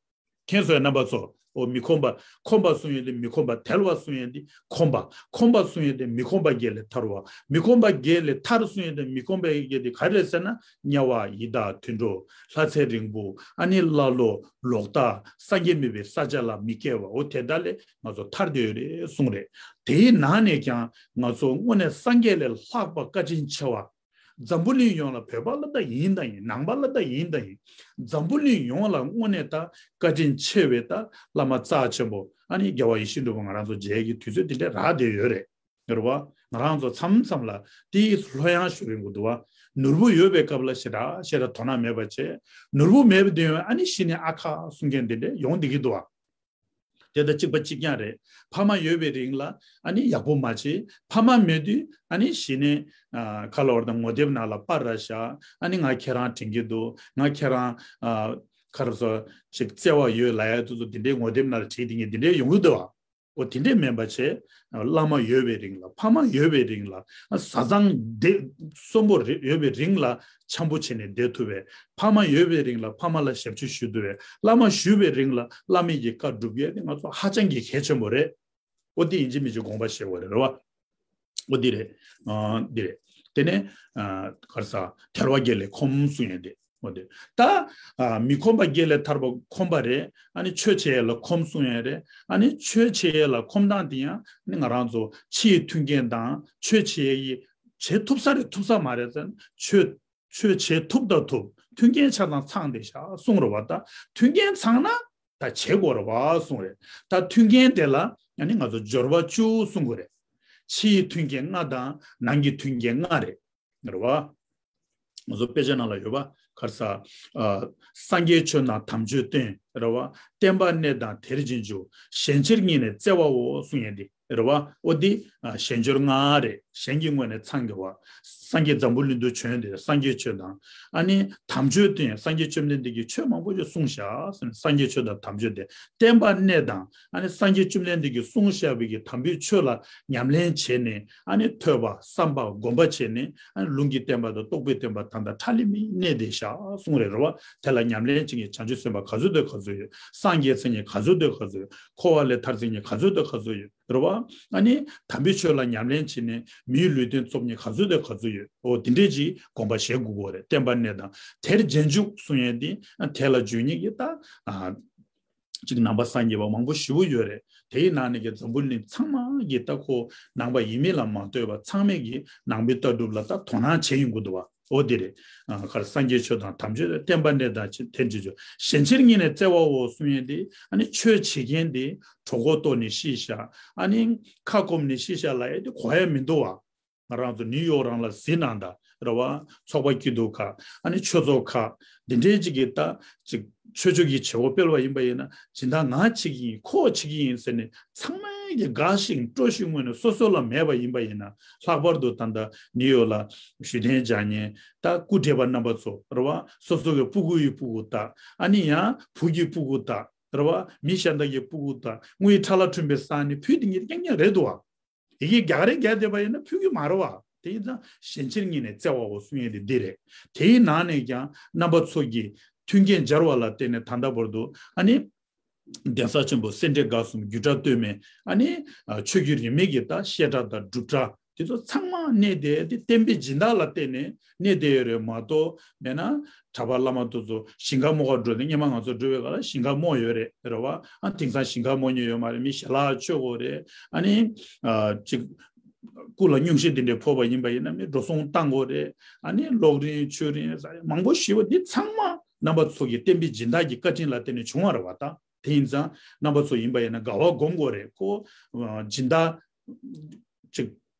མཁྱེན་སོང་ངས་རྣམ་པ་ཚོ། འོ་མི་ཁོམ་པ། ཁོམ་པ་གསུང་ཡས་དེ་མི་ཁོམ་པ། དལ་བ་གསུང་ཡས་དེ་ཁོམ་པ། ཁོམ་པ་གསུང་ཡས་དེ་མི་ཁོམ་པ་བརྒྱད་ལས་ཐར་བ། མི་ཁོམ་པ་བརྒྱད་ལས་ཐར་གསུང་ཡས་དེ་མི་ཁོམ་པ་བརྒྱད་དེ་ག་རེ་རེད་ཟེར་ན། དམྱལ་བ་ཡི་དྭགས་དུད་འགྲོ། ལྷ་ཚེ་རིང་པོ། ཨ་ནི་ཀླ་ཀློ། ལོག་ལྟ། སངས་རྒྱས་མེད་པའི་ས་ཆ་ལ་མི་སྐྱེ་བ། འོ་དེ་དག་ལས་ང་ཚོ་ཐར་བསྡད་ཡོད་རེད་གསུངས་རེད། དེའི་ནང་ནས་ཀྱང་ང་ཚོ་དངོས་གནས་སངས་རྒྱས་ལས་ལྷག་པ་བཀའ་དྲིན་ཆེ་བ། འཛམ་བུ་གླིང་ཡོངས་ལ། བོད་པ་ལ་ད་ཡིན་ད་ཡིན། ནང་པ་ལ་ད་ཡིན་ད་ཡིན། འཛམ་བུ་གླིང་ཡོངས་ལ་དངོས་གནས་ད་བཀའ་དྲིན་ཆེ་བའི་ད་བླ་མ་རྩ་ཆེན་པོ་ཨ་ནི་རྒྱལ་བ་ཡིད་བཞིན་ནོར་བུ་ང་རང་ཚོ་མཇལ་གྱི་དུས་ཚོད་དེ་འདྲ་རག་བསྡད་ཡོད་རེད། རེད་བ། ང་རང་ཚོ་མཚམས་མཚམས་ལ་དེའི་ལྷོད་ཡངས་ཤོར་ཡོང་གི་འདུག་བ། ནོར་བུ་ཡོད་པའི་སྐབས་ལ་ཞེ་དྲག་ཞེ་དྲག་དོ་སྣང་མེད་པ་བྱས། ནོར་བུ་མེད་པ་དེ་ཡང་ཨ་ནི་གཞི་ནས་ཨ་ཁ་གསུང་མཁན་དེ་འདྲ་ཡོང་བསྡད་ཀྱི་འདུག་བ། དེ་དང་གཅིག་པ་གཅིག་རྐྱང་རེད། ཕ་མ་ཡོད་པའི་རིང་ལ་ཨ་ནི་ཡག་པོ་མ་བྱེད། ཕ་མ་མེད་དུས་ཨ་ནི་གཞི་ནས་ཨ་ག་ལབ་དགོས་རེད་ད། ངོ་དེབ་ནང་ལ་པར་ར་བཞག་ཨ་ནི་ང་ཁྱེད་རང་དྲན་གྱི་འདུག་ང་ཁྱེད་རང་ཨ་ག་རེ་ཟེར་ཅིག་བརྩེ་བ་ཡོད་ལབ་ཡ་དེ་ཚོ་དེ་འདྲའི་ངོ་དེབ་ནང་ལ་བྲིས་དེ་ངས་དེ་འདྲའི་ཡོང་གི་འདུག་བ། འོ་དེ་འདྲས་མིན་པ་བྱས། བླ་མ་ཡོད་པའི་རིང་ལ། ཕ་མ་ཡོད་པའི་རིང་ལ། བཟའ་ཚང་བདེ་གསོན་པོ་རེ་ཡོད་པའི་རིང་ལ་འཆམ་པོ་བྱས་ནས་བསྡད་ཐུབ་པའི། ཕ་མ་ཡོད་པའི་རིང་ལ་ཕ་མ་ལ་ཞབས་ཕྱི་ཞུ་ཐུབ་པའི། བླ་མ་ཞུ་བའི་རིང་ལ་བླ་མའི་གི་བཀའ་སྒྲུབ་ཡས་དེ་ང་ཚོ་ཧ་ཅང་གི་གལ་ཆེན་པོ་རེད། འོ་དེ་ཡིན་གཅིག་མིན་གཅིག་དགོངས་པ་བཞེས་དགོས་རེད། རེད་བ། འོ་འདི་རེད། ཨ་འདི་རེད། དེ་ནས་ཨ་ག་རེ་ཟེར། དལ་བ་བརྒྱད་ལས་ཁོམ་གསུང་ཡས་དེ། འོ་དེ། ད་ཨ་མི་ཁོམ་པ་བརྒྱད་ལས་ཐར་པ་ཁོམ་པ་རེད། ཨ་ནི་ཆོས་བྱེད་ཡས་ལ་ཁོམ་གསུང་ཡས་རེད། ཨ་ནི་ཆོས་བྱེད་ཡས་ལ་ཁོམ་སྟངས་དེ་ཡང་ཨ་ནི་ང་རང་ཚོ་ཕྱིའི་མཐུན་རྐྱེན་དང་ཆོས་བྱེད་ཡས་བྱེད་ཐུབ་ས་རེད་ཐུབ་ས་མ་རེད་ཟེར་ན། ཆོས་ཆོས་བྱེད་ཐུབ་ད་ཐུབ། མཐུན་རྐྱེན་ཆ་ཚང་ཚང་བསྡད་ཤག་གསུང་རེད་བ། ད་མཐུན་རྐྱེན་ཚང་ན་ད་བྱེད་དགོས་རེད་བ་གསུང་རེད། ད་མཐུན་རྐྱེན་དེ་ལ་ཨ་ནི་ང་ཚོ་སྦྱོར་བ་བཅུ་གསུང་དགོས་རེད། ཕྱིའི་མཐུན་རྐྱེན་ལྔ་དང་ནང་གི་མཐུན་རྐྱེན་ལྔ་རེད། རེད་བ། ང་ཚོ་དཔེ་ཆ་ནང་ལ་ཡོད་པ། ག་རེ་ཟེར། ཨ་སངས་རྒྱས་ཆོས་དང་དམ་ཆོས་བསྟན། རེད་བ། བསྟན་པ་གནས་དང་དེར་རྗེས་འཇུག་གཞན་ཕྱིར་སྙིང་ནས་བརྩེ་བའོ་གསུང་ཡས་འདི། རེད་བ། འོ་འདི་ཨ་གཞན་སྦྱོར་ལྔ་རེད། གཞན་གྱི་ངོས་ནས་ཚང་དགོས་པ། སངས་རྒྱས་འཛམ་བུ་གླིང་དུ་བྱོན་ཏེ་སངས་རྒྱས་ཆོས་དང་། ཨ་ནི་དམ་ཆོས་བསྟན། སངས་རྒྱས་བཅོམ་ལྡན་འདས་ཀྱིས་ཆོས་མང་པོ་ཞིག་གསུངས་བཞག་ཟེར་ནས་སངས་རྒྱས་ཆོས་དང་དམ་ཆོས་བསྟན། བསྟན་པ་གནས་དང་། ཨ་ནི་སངས་རྒྱས་བཅོམ་ལྡན་འདས་ཀྱིས་གསུངས་བཞག་པའི་གི་དམ་པའི་ཆོས་ལ་ཉམས་ལེན་བྱས་ནས། ཨ་ནི་ཐོས་པ་བསམ་པ་སྒོམ་པ་བྱས་ནས། ཨ་ནི་ལུང་གི་བསྟན་པ་དང་རྟོགས་པའི་བསྟན་པ་ད་ལྟ་ཁྲ་ལི་མི་གནས་བསྡད་བཞག་གསུངས་རེད། རེད་བ། དེ་ལ་ཉམས་ལེན་བྱེད་མཁན་བྱང་ཆུབ་སེམས་དཔའ་ག་ཚོད་དང་ག་ཚོད་ཡོད། སངས་རྒྱས་མཚན་ཉིད་ག་ཚོད་དང་ག་ཚོད་ཡོད། འཁོར་བ་ལས་ཐར་མཚན་ཉིད་ག་ཚོད་དང་ག་ཚོད་ཡོད། རེད་བ། ཨ་ནི་དམ་པའི་ཆོས་ལ་ཉམས་ལེན་བྱས་ནས་མིའི་ལུས་རྟེན་འཚོལ་མཁན་ག་ཚོད་དང་ག་ཚོད་ཡོད། འོ་དེ་འདྲས་ཅིག་དགོངས་པ་བཞེས་དགོས་ཀྱི་རེད། བསྟན་པ་གནས་དང་དེར་རྗེས་འཇུག་གསུང་ཡས་དེ། ཨ་དེ་ལ་འཇུག་མཁན་གྱི་ད་ཨ་ཅིག་ནང་པ་སངས་རྒྱས་པ་མང་པོ་ཞེ་པོ་ཡོད་རེད། དེའི་ནང་ནས་ཀྱི་འཛམ་བུ་གླིང་ཚང་མ་གི་ད་ཁོ་ནང་པ་ཡིན་མིན་ལ་མ་ལྟོས་པ་ཚང་མས་ཀྱི་ནང་པའི་ལྟ་གྲུབ་ལ་ད་དོ་སྣང་བྱེད་ཡོང་གི་འདུག་བ། འོ་དེ་རེད། ཨ་ག་རེ། སངས་རྒྱས་ཆོས་དང་དམ་ཆོས་དང་། བསྟན་པ་གནས་དང་དེར་རྗེས་འཇུག་གཞན་ཕྱིར་སྙིང་ནས་བརྩེ་བའོ་གསུང་ཡས་དེ། ཨ་ནི་ཆོས་བྱེད་མཁན་དེ་གྲོད་ཁོག་ལྟོགས་ནས་ཤི་ཤག་ཨ་ནི་ཁ་སྐོམ་ནས་ཤི་ཤག་ལབ་ཡས་དེ་གོ་ཡ་མི་འདུག་བ། ང་རང་ཚོ་ནིའུ་ཡོག་རང་ལ་གཟིགས་གནང་དང་། རེད་བ། ཚོགས་པ་སྐྱིད་སྡུག་ཁག་ཨ་ནི་ཆོས་ཚོགས་ཁག་འདི་འདྲའི་ཅིག་གི་ད་ཅིག་ཆོས་ཕྱོགས་ཀྱི་བྱེད་སྒོ་སྤེལ་བ་ཡིན་པ་ཡིན་ན། སྦྱིན་བདག་ང་བྱེད་ཀྱི་ཡིན། ཁོ་བྱེད་ཀྱི་ཡིན་ཟེར་ནས་ཚང་མས་ཀྱི་དགའ་ཞིང་སྤྲོ་ཞིང་ངུས་ནས་སོ་སོ་ལ་མེད་པ་ཡིན་པ་ཡིན་ན། ལྷག་པར་དུ་ད་ལྟ་ནིའུ་ཡོག་ལ་བཞུགས་གདན་འཇགས་མཁན་ད་སྐུ་བགྲེས་པ་རྣམ་པ་ཚོ། རེད་བ། སོ་སོ་གི་སྤུ་གུ་ཡི་སྤུ་གུ་དང་། ཨ་ནི་ཡང་བུ་གི་སྤུ་གུ་དང་། རེད་བ། མི་གཞན་དག་གི་སྤུ་གུ་དང་། དངུལ་ཁྲ་ལ་ཁྲོན་པའི་ས་ནི་ཕུད་དེ་ཉིད་རྐྱང་རྐྱང་རེད་འདུག་བ། ཡི་གེ་རྒྱག་རེས་རྒྱག་བསྡད་པ་ཡིན་ན་ཕུལ་གྱི་མ་རེད་བ། དེ་ཡིན་ཙང་གཞན་ཕྱིར་སྙིང་ནས་བརྩེ་བའོ་གསུང་ཡས་དེ་འདི་རེད། དེའི་ནང་ནས་ཀྱང་རྣམ་པ་ཚོ་གི་མཐུན་རྐྱེན་སྦྱར་བ་ལ་བརྟེན་ནས་ད་ལྟ་བར་དུ་ཨ་ནི་ གདན་ས་ཆེན་པོ་སེ་འབྲས་དགའ་གསུམ་རྒྱུད་གྲྭ་སྟོད་སྨད་ཨ་ནི་ཆོས་བརྒྱུད་རིས་མེད་ཀྱི་ད་བཤད་གྲྭ་དང་སྒྲུབ་གྲྭ་དེ་ཚོ་ཚང་མ་གནས་བསྡད་དེ་བསྟན་པའི་སྦྱིན་བདག་ལ་བརྟེན་ནས་གནས་བསྡད་ཡོད་རེད་མ་གཏོགས་མེད་ན་གྲྭ་པ་བླ་མ་དེ་ཚོ་ཞིང་ཁ་རྨོ་ག་འགྲོ་དེ་སྔོན་མ་ང་ཚོ་འགྲོ་བའི་སྐབས་ལ་ཞིང་ཁ་རྨོ་ཡོད་རེད་རེད་བ། ཨ་དེང་སང་ཞིང་ཁ་རྨོ་མཁན་ཡོད་མ་རེད། མི་ཞལ་ལག་མཆོད་དགོས་རེད། ཨ་ནི་ཅིག་སྐུ་ལ་སྙུང་གཞི་དེ་འདྲ་ཕོག་པ་ཡིན་པ་ཡིན་ན་མི་འགྲོ་སོང་བཏང་དགོས་རེད། ཨ་ནི་གློག་རིན་ཆུ་རིན་ཟ་རིན་མང་པོ་ཞེ་པོ་འདི་ཚང་མ་རྣམ་པ་ཚོ་གི་བསྟན་པའི་སྦྱིན་བདག་གི་བཀའ་དྲིན་ལ་བརྟེན་ནས་བྱུང་བ་རེད་བ། ད་དེ་ཡིན་ཙང་རྣམ་པ་ཚོ་ཡིན་པ་ཡིན་ན་དགའ་བ་སྒོམ་དགོས་རེད། ཁོ་སྦྱིན་བདག་ཅིག་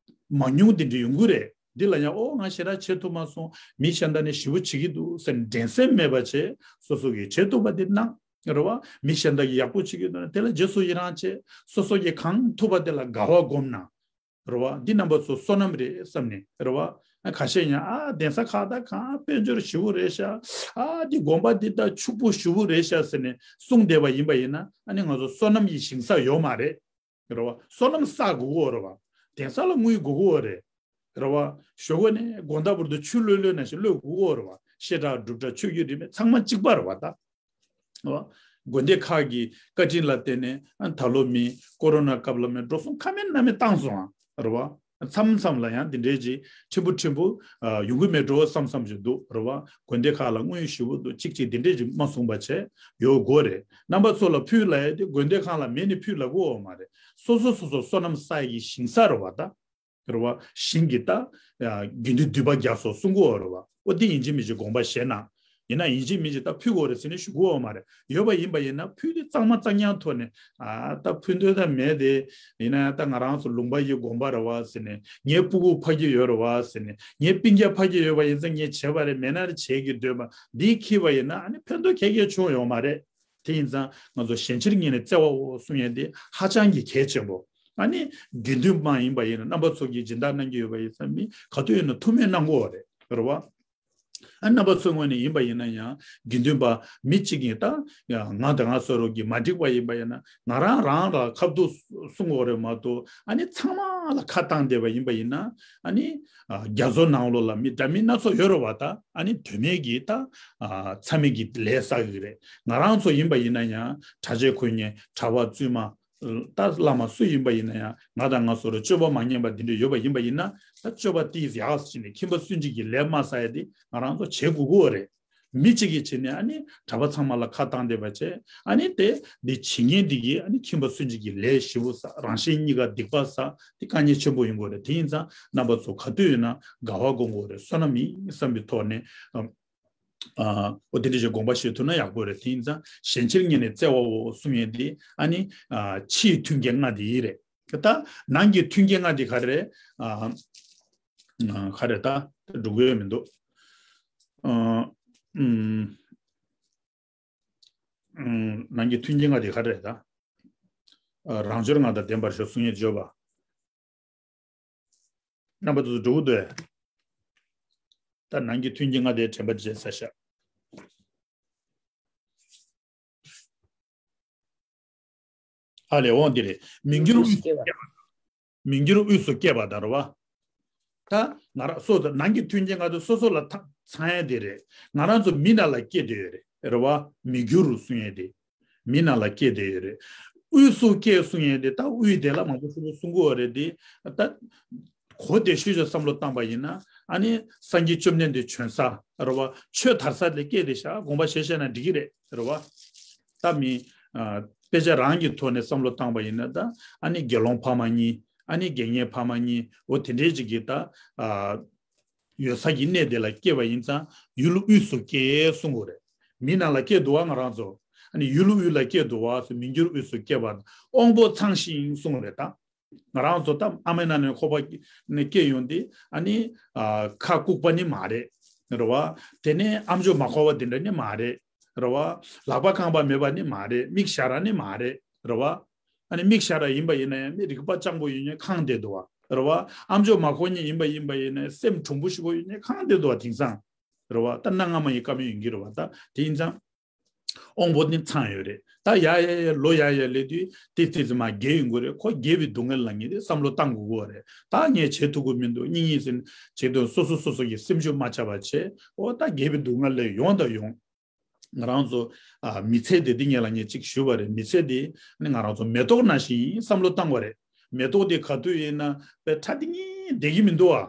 མང་ཉུང་དེ་འདྲ་ཡོང་གི་རེད། འདི་ལ་ཡང་ཨོ་ང་ཞེ་དྲག་བྱེད་ཐུབ་མ་སོང་། མི་གཞན་དག་ནས་ཞེ་པོ་བྱེད་ཀྱི་འདུག་ཟེར་ནས་འགྲན་སེམས་མེད་པ་བྱས་སོ་སོ་གི་བྱེད་ཐུབ་པ་དེ་གནང་རེད་བ། མི་གཞན་དག་གིས་ཡག་པོ་བྱེད་ཀྱི་འདུག་ན་དེ་ལ་རྗེས་སུ་ཡི་རང་བྱས་སོ་སོ་གིས་གང་ཐུབ་པ་དེ་ལ་དགའ་བ་སྒོམ་ན། རེད་བ། འདི་རྣམ་པ་ཚོ་བསོད་ནམས་རེད་བསམ་ནས་རེད་བ། ཨ་ཁ་ཤས་ཡང་ཨ་གདན་ས་ཁག་ད་གང་དཔལ་འབྱོར་ཞེ་པོ་རེད་ཤག་ཨ་འདི་དགོན་པ་འདི་ད་ཕྱུག་པོ་ཞེ་པོ་རེད་ཤག་ཟེར་ནས་གསུངས་བསྡད་པ་ཡིན་པ་ཡིན་ན་ཨ་ནི་ང་ཚོ་བསོད་ནམས་ཀྱི་ཞིང་ས་ཡོད་མ་རེད། རེད་བ། བསོད་ནམས་བསགས་དགོས་ཀྱི་ཡོད་རེད་བ། གདན་ས་ལ་དངུལ་དགོས་ཀྱི་ཡོད་རེད། རེད་བ། ཞོགས་ཀ་ནས་དགོང་དག་བར་དུ་ཆུ་གློད་གློད་ནང་བཞིན་གློད་དགོས་ཀྱི་ཡོད་རེད་བ། བཤད་གྲྭ་སྒྲུབ་གྲྭ་ཆོས་བརྒྱུད་རིས་མེད་ཚང་མ་གཅིག་པ་རེད་བ་ད། རེད་བ། དགོན་སྡེ་ཁག་གི་བཀའ་དྲིན་ལ་བརྟེན་ནས་ཨ་ད་ལོ་མི་ཀོ་རོ་ན་སྐབས་ལ་མི་འགྲོ་སོང་ཁ་མེད་སྣ་མེད་བཏང་སོང་ཨ། རེད་བ། མཚམས་མཚམས་ལ་ཡང་འདི་འདྲའི་ཅིག་ཕྲན་བུ་ཕྲན་བུ་ཨ་ཡོང་གི་མེད་འགྲོ་བསམ་བསམ་ཞིག་འདུག་རེད་བ། དགོན་སྡེ་ཁག་ལ་དངུལ་ཞེ་པོ་འདུག་གཅིག་གཅིག་འདི་འདྲའི་ཅིག་མ་གསུངས་པ་བྱས་ཡོད་དགོས་རེད། རྣམ་པ་ཚོ་ལ་ཕུལ་ལབ་ཡ་དེ་དགོན་སྡེ་ཁག་ལ་མེད་ནས་ཕུལ་ལབ་དགོས་ཡོད་མ་རེད། སོ་སོ་སོ་སོ་བསོད་ནམས་བསགས་ཡ་གི་ཞིང་ས་རེད་བ་ད། རེད་བ། ཞིང་གི་ད། དགེ་འདུན་འདུས་པ་རྒྱ་མཚོ་གསུང་གི་ཡོད་རེད་བ། ཨོ་དེ་ཡིན་གཅིག་མིན་གཅིག་དགོངས་པ་བཞེས་ན། ཡིན་ན་ཡིན་གཅིག་མིན་གཅིག་ད་ཕུལ་དགོས་རེད་ཟེར་ནས་ཞུ་གི་ཡོད་མ་རེད། ཡོད་པ་ཡིན་པ་ཡིན་ན་ཕུལ་དུས་གཙང་མ་གཙང་རྐྱང་ཐོག་ནས་ཨ་ད་ཕུལ་འདོད་ད་མེད་དེ། ཡིན་ན་ཡང་ད་ང་རང་ཚོ་ལུང་པ་ཡི་དགོན་པ་རེད་བ་ཟེར་ནས་ངའི་སྤུ་གུ་ཕ་གི་ཡོད་རེད་བ་ཟེར་ནས་ངའི་སྤུན་ཀྱག་ཕ་གི་ཡོད་པ་ཡིན་ཙང་ངས་བྱས་པ་རེད་མེད་ན་རེད་བྱེད་ཀྱི་འདོད་པ་འདི་འཁྱེར་བ་ཡིན་ན་ཨ་ནི་ཕན་ཐོགས་ཁྱད་ཁྱད་བྱུང་ཡོད་མ་རེད། དེ་ཡིན་ཙང་ང་ཚོ་གཞན་ཕྱིར་ངེས་ནས་བརྩེ་བའོ་གསུང་ཡས་འདི་ཧ་ཅང་གི་གལ་ཆེན་པོ། ཨ་ནི་དགེ་འདུན་མ་ཡིན་པ་ཡིན་ན་རྣམ་པ་ཚོ་གིས་སྦྱིན་བདག་གནང་གི་ཡོད་པ་ཡིན་ཙང་མི་ག་དུས་ཡིན་ན་ཐུགས་སྨོན་གནང་དགོས་པ་རེད་རེད་བ། ཨ་རྣམ་པ་ཚོའི་ངོས་ནས་ཡིན་པ་ཡིན་ན་ཡང་དགེ་འདུན་པ་མི་གཅིག་ཡིན་ད་ཡང་ང་དང་ང་སོ་རོགས་ཀྱིས་མ་འགྲིག་པ་ཡིན་པ་ཡིན་ན་ང་རང་རང་ལ་ཁ་ཐུག་གསུང་དགོས་རེད་མ་གཏོགས་ཨ་ནི་ཚང་མ་ལ་ཁ་བཏང་བསྡད་པ་ཡིན་པ་ཡིན་ན་ཨ་ནི་རྒྱ་མཚོ་ནང་ལོགས་ལ་མི་འདྲ་མིན་སྣ་ཚོགས་ཡོད་རེད་བ། ད་ཨ་ནི་དོན་མེད་ཀྱི་ད་མཚམས་མེད་ཀྱི་ལས་བསགས་ཀྱི་རེད། ང་རང་ཚོ་ཡིན་པ་ཡིན་ན་ཡང་གྲྭ་ཆས་གོན་མཁན་གྲྭ་པ་བཙུན་མ་ད་བླ་མ་སུ་ཡིན་པ་ཡིན་ན་ཡང་ང་དང་ང་སོ་རུ་སྤྱོད་པ་མ་ཉམས་པ་འདི་འདྲ་ཡོད་པ་ཡིན་པ་ཡིན་ན་ད་སྤྱོད་པ་ཏིས་ཡག་ཟིན་ནས་ཁྱིམ་པ་སུན་འབྱིན་གྱི་ལས་མ་བསགས་ཡ་དེ་ང་རང་ཚོ་བྱེད་དགོས་ཀྱི་ཡོད་རེད། མི་གཅིག་གིས་བྱས་ནས་ཨ་ནི་གྲྭ་པ་ཚང་མ་ལ་ཁ་བཏང་བསྡད་པ་བྱས་ཨ་ནི་དེ་འདི་བྱེད་མཁན་འདི་གིས་ཨ་ནི་ཁྱིམ་པ་སུན་འབྱིན་གྱི་ལས་ཞེ་པོ་བསགས་རང་གཞན་གཉིས་ཀ་སྡིག་པ་བསགས་དེ་དཀའ་ངལ་ཆེན་པོ་ཡོང་གི་རེད། དེ་ཡིན་ཙང་རྣམ་པ་ཚོ་ག་དུས་ཡིན་ན་དགའ་བ་སྒོམ་དགོས་རེད། བསོད་ནམས་ཡིན་བསམ་པའི་ཐོག་ནས་ཨ། ཨ། འོ་དེ་འདྲ་ཞིག་དགོངས་པ་བཞེས་ཐུབ་ན་ཡག་པོ་རེད། དེ་ཡིན་ཙང་གཞན་ཕྱིར་ངེས་ནས་བརྩེ་བའོ་གསུང་ཡས་འདི་ཨ་ནི་ཨ་ཕྱིའི་མཐུན་རྐྱེན་ལྔ་འདི་ཡིན་རེད། ད་ནང་གི་མཐུན་རྐྱེན་ལྔ་འདི་ག་རེ་རེད། ཨ། ཨ། ག་རེ་ད་འགྲོ་གི་ཡོད་མི་འདུག་ཨ། ཨུམ། ཨུམ། ནང་གི་མཐུན་རྐྱེན་ལྔ་འདི་ག་རེ་རེད་ད། ཨ། རང་འབྱོར་ལྔ་དང་ལྡན་པར་ཤོག་གསུང་ཡས་བརྗོད་པ། རྣམ་པ་ཚོ་འགྲོ་གི་འདུག་ད་ནང་གི་མཐུན་རྐྱེན་ལྔ་དེ་དྲན་པ་བརྗེད་ས་ཤག་ཨ་ལས་འོང་འདི་རེད། མི་འགྱུར་དབུས་སུ་སྐྱེ་བ། མི་འགྱུར་དབུས་སུ་སྐྱེ་བ་དང་རེད་བ། ད་ང་རང་སོ་དང་ནང་གི་མཐུན་རྐྱེན་ལྔ་དེ་སོ་སོ་ལ་ཐ་ཚང་ཡས་དེ་རེད། ང་རང་ཚོ་མི་ནང་ལ་སྐྱེས་བསྡད་ཡོད་རེད་རེད་བ། མི་འགྱུར་གསུང་ཡས་དེ། མི་ནང་ལ་སྐྱེས་བསྡད་ཡོད་རེད། དབུས་སུ་སྐྱེས་གསུང་ཡས་དེ་ད་དབུས་དེ་ལ་མང་པོ་ཞིག་གསུང་གི་ཡོད་རེད་དེ། ད་གོ་བདེ་ཤོས་ཤིག་བསམ་བློ་བཏང་པ་ཡིན་ན་ཨ་ནི་སངས་རྒྱས་བཅོམ་ལྡན་འདས་བྱོན་ས་རེད་བ། ཆོས་དར་ས་ལ་སྐྱེས་བསྡད་ཤག་དགོངས་པ་བཞེས་བཞག་ན་འགྲིག་གི་རེད་རེད་བ། ད་མི་ཨ་དཔེ་ཆ་རང་གི་ཐོག་ནས་བསམ་བློ་བཏང་པ་ཡིན་ན་ད་ཨ་ནི་དགེ་སློང་ཕ་མ་གཉིས་ཨ་ནི་དགེ་བསྙེན་ཕ་མ་གཉིས་འོ་དེ་འདྲའི་ཅིག་གིས་ད་ཨ། ཡོད་ས་ཀྱི་གནས་དེ་ལ་སྐྱེས་པ་ཡིན་ཙང་ཡུལ་དབུས་སུ་སྐྱེས་གསུང་གི་རེད། མི་ནང་ལ་སྐྱེས་འདུག་བ་ང་རང་ཚོ། ཨ་ནི་ཡུལ་དབུས་ལ་སྐྱེས་འདུག་བ་ཟེར་མི་འགྱུར་དབུས་སུ་སྐྱེས་པ་དབང་པོ་ཚང་ཞིང་གསུང་གི་རེད་ད། ང་རང་ཚོ་ད་ཨ་མའི་ནང་ནས་ཁོག་པ་ནས་སྐྱེས་ཡོང་དུས་ཨ་ནི་ཨ་ཁ་ལྐུགས་པ་ནི་མ་རེད། རེད་བ། དེ་ནས་ཨམ་ཅོག་མ་འཁོར་བ་དེ་འདྲ་ནི་མ་རེད། རེད་བ། ལག་པ་རྐང་པ་མེད་པ་ནི་མ་རེད། མིག་ཞར་ར་ནི་མ་རེད། རེད་བ། ཨ་ནི་མིག་ཞར་ར་ཡིན་པ་ཡིན་ན་ཡང་མི་རིག་པ་སྤྱང་པོ་ཡོད་མཁན་གང་བསྡད་འདུག་བ། རེད་བ། ཨམ་ཅོག་མ་གོ་མཁན་ཡིན་པ་ཡིན་པ་ཡིན་ན་སེམས་གྲུང་པོ་ཞིག་པོ་ཡོད་མཁན་གང་བསྡད་འདུག་བ་དེང་སང་། རེད་བ། ད་གནའ་སྔ་མ་ཡི་བཀའ་མོལ་ཡིན་གྱི་རེད་བ། ད་དེ་ཡིན་ཙང་། དབང་པོ་ནི་ཚང་ཡོད་རེད། ད་ཡ་ཡ་ཡ་ལོ་ཡ་ཡ་སླེབས་དུས་དེ་ཙི་ཙི་མ་རྒས་ཡོང་གི་རེད། ཁོ་རྒས་པའི་སྡུག་བསྔལ་ལ་ངེས་ཏེ་བསམ་བློ་བཏང་དགོས་ཀྱི་རེད། ད་ངས་བྱེད་ཐུབ་ཀྱི་མི་འདུག་སྙིང་ཉེ་ཟིན་བྱེད་དོན་སོ་སོ་སོ་སོ་ཡི་སེམས་ཤུགས་མ་ཆག་པ་བྱས་ཨོ་ད་རྒས་པའི་སྡུག་བསྔལ་ལས་ཡོང་དང་ཡོང་། ང་རང་ཚོ་ཨ་མི་ཚེ་དེ་འདི་ངེད་ལ་ངས་གཅིག་ཞུས་པ་རེད། མི་ཚེ་དེ་ནི་ང་རང་ཚོ་མེ་ཏོག་ནང་བཞིན་ཡིན་བསམ་བློ་བཏང་བ་རེད། མེ་ཏོག་དེ་ག་དུས་ཡིན་ན་དཔེ་ཁྲ་འདི་ངེས་བསྡད་ཀྱི་མི་འདུག་ཨ།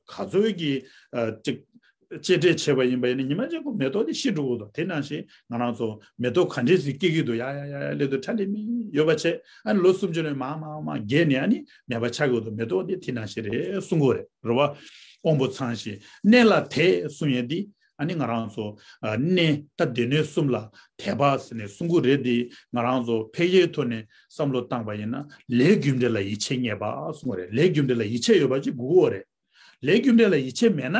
ག་ཚོད་ཀྱི་ཨ་ཅིག་གཅེས་སྤྲས་བྱས་པ་ཡིན་པ་ཡིན་ན་ཉི་མ་གཅིག་གོ་མེ་ཏོག་དེ་ཤི་འགྲོ་གི་འདུག་དེ་ནང་བཞིན་ང་རང་ཚོ་མེ་ཏོག་ག་འདྲས་ཟིག་སྐྱེ་གི་འདུག་ཡ་ཡ་ཡ་ཡ་སླེབས་དུས་ཁྲ་ལེ་མི་ཡོད་པ་བྱས། ཨ་ནི་ལོ་སུམ་ཅུ་ནས་མར་མར་མར་རྒས་ནས་ཨ་ནི་མེད་པ་ཆགས་ཀྱི་འདུག་མེ་ཏོག་དེ་དེ་ནང་བཞིན་རེད་གསུང་གི་རེད། རེད་བ། དབང་པོ་ཚང་ཞིང་གནས་ལ་དད་གསུང་ཡས་འདི་ཨ་ནི་ང་རང་ཚོ་ཨ་གནས་ད་སྡེ་སྣོད་གསུམ་ལ་དད་པ་ཟེར་ནས་གསུང་གི་རེད། འདི་ང་རང་ཚོ་འཕེལ་རྒྱས་ཐོག་ནས་བསམ་བློ་བཏང་པ་ཡིན་ན་ལས་རྒྱུ་འབྲས་ལ་ཡིད་ཆེས་རྙེད་པ་གསུང་གི་རེད། ལས་རྒྱུ་འབྲས་ལ་ཡིད་ཆེས་ཡོད་པ་ཅིག་དགོས་ཀྱི་ཡོད་རེད། ལས་རྒྱུ་འབྲས་ལ་ཡིད་ཆེས་མེད་ན་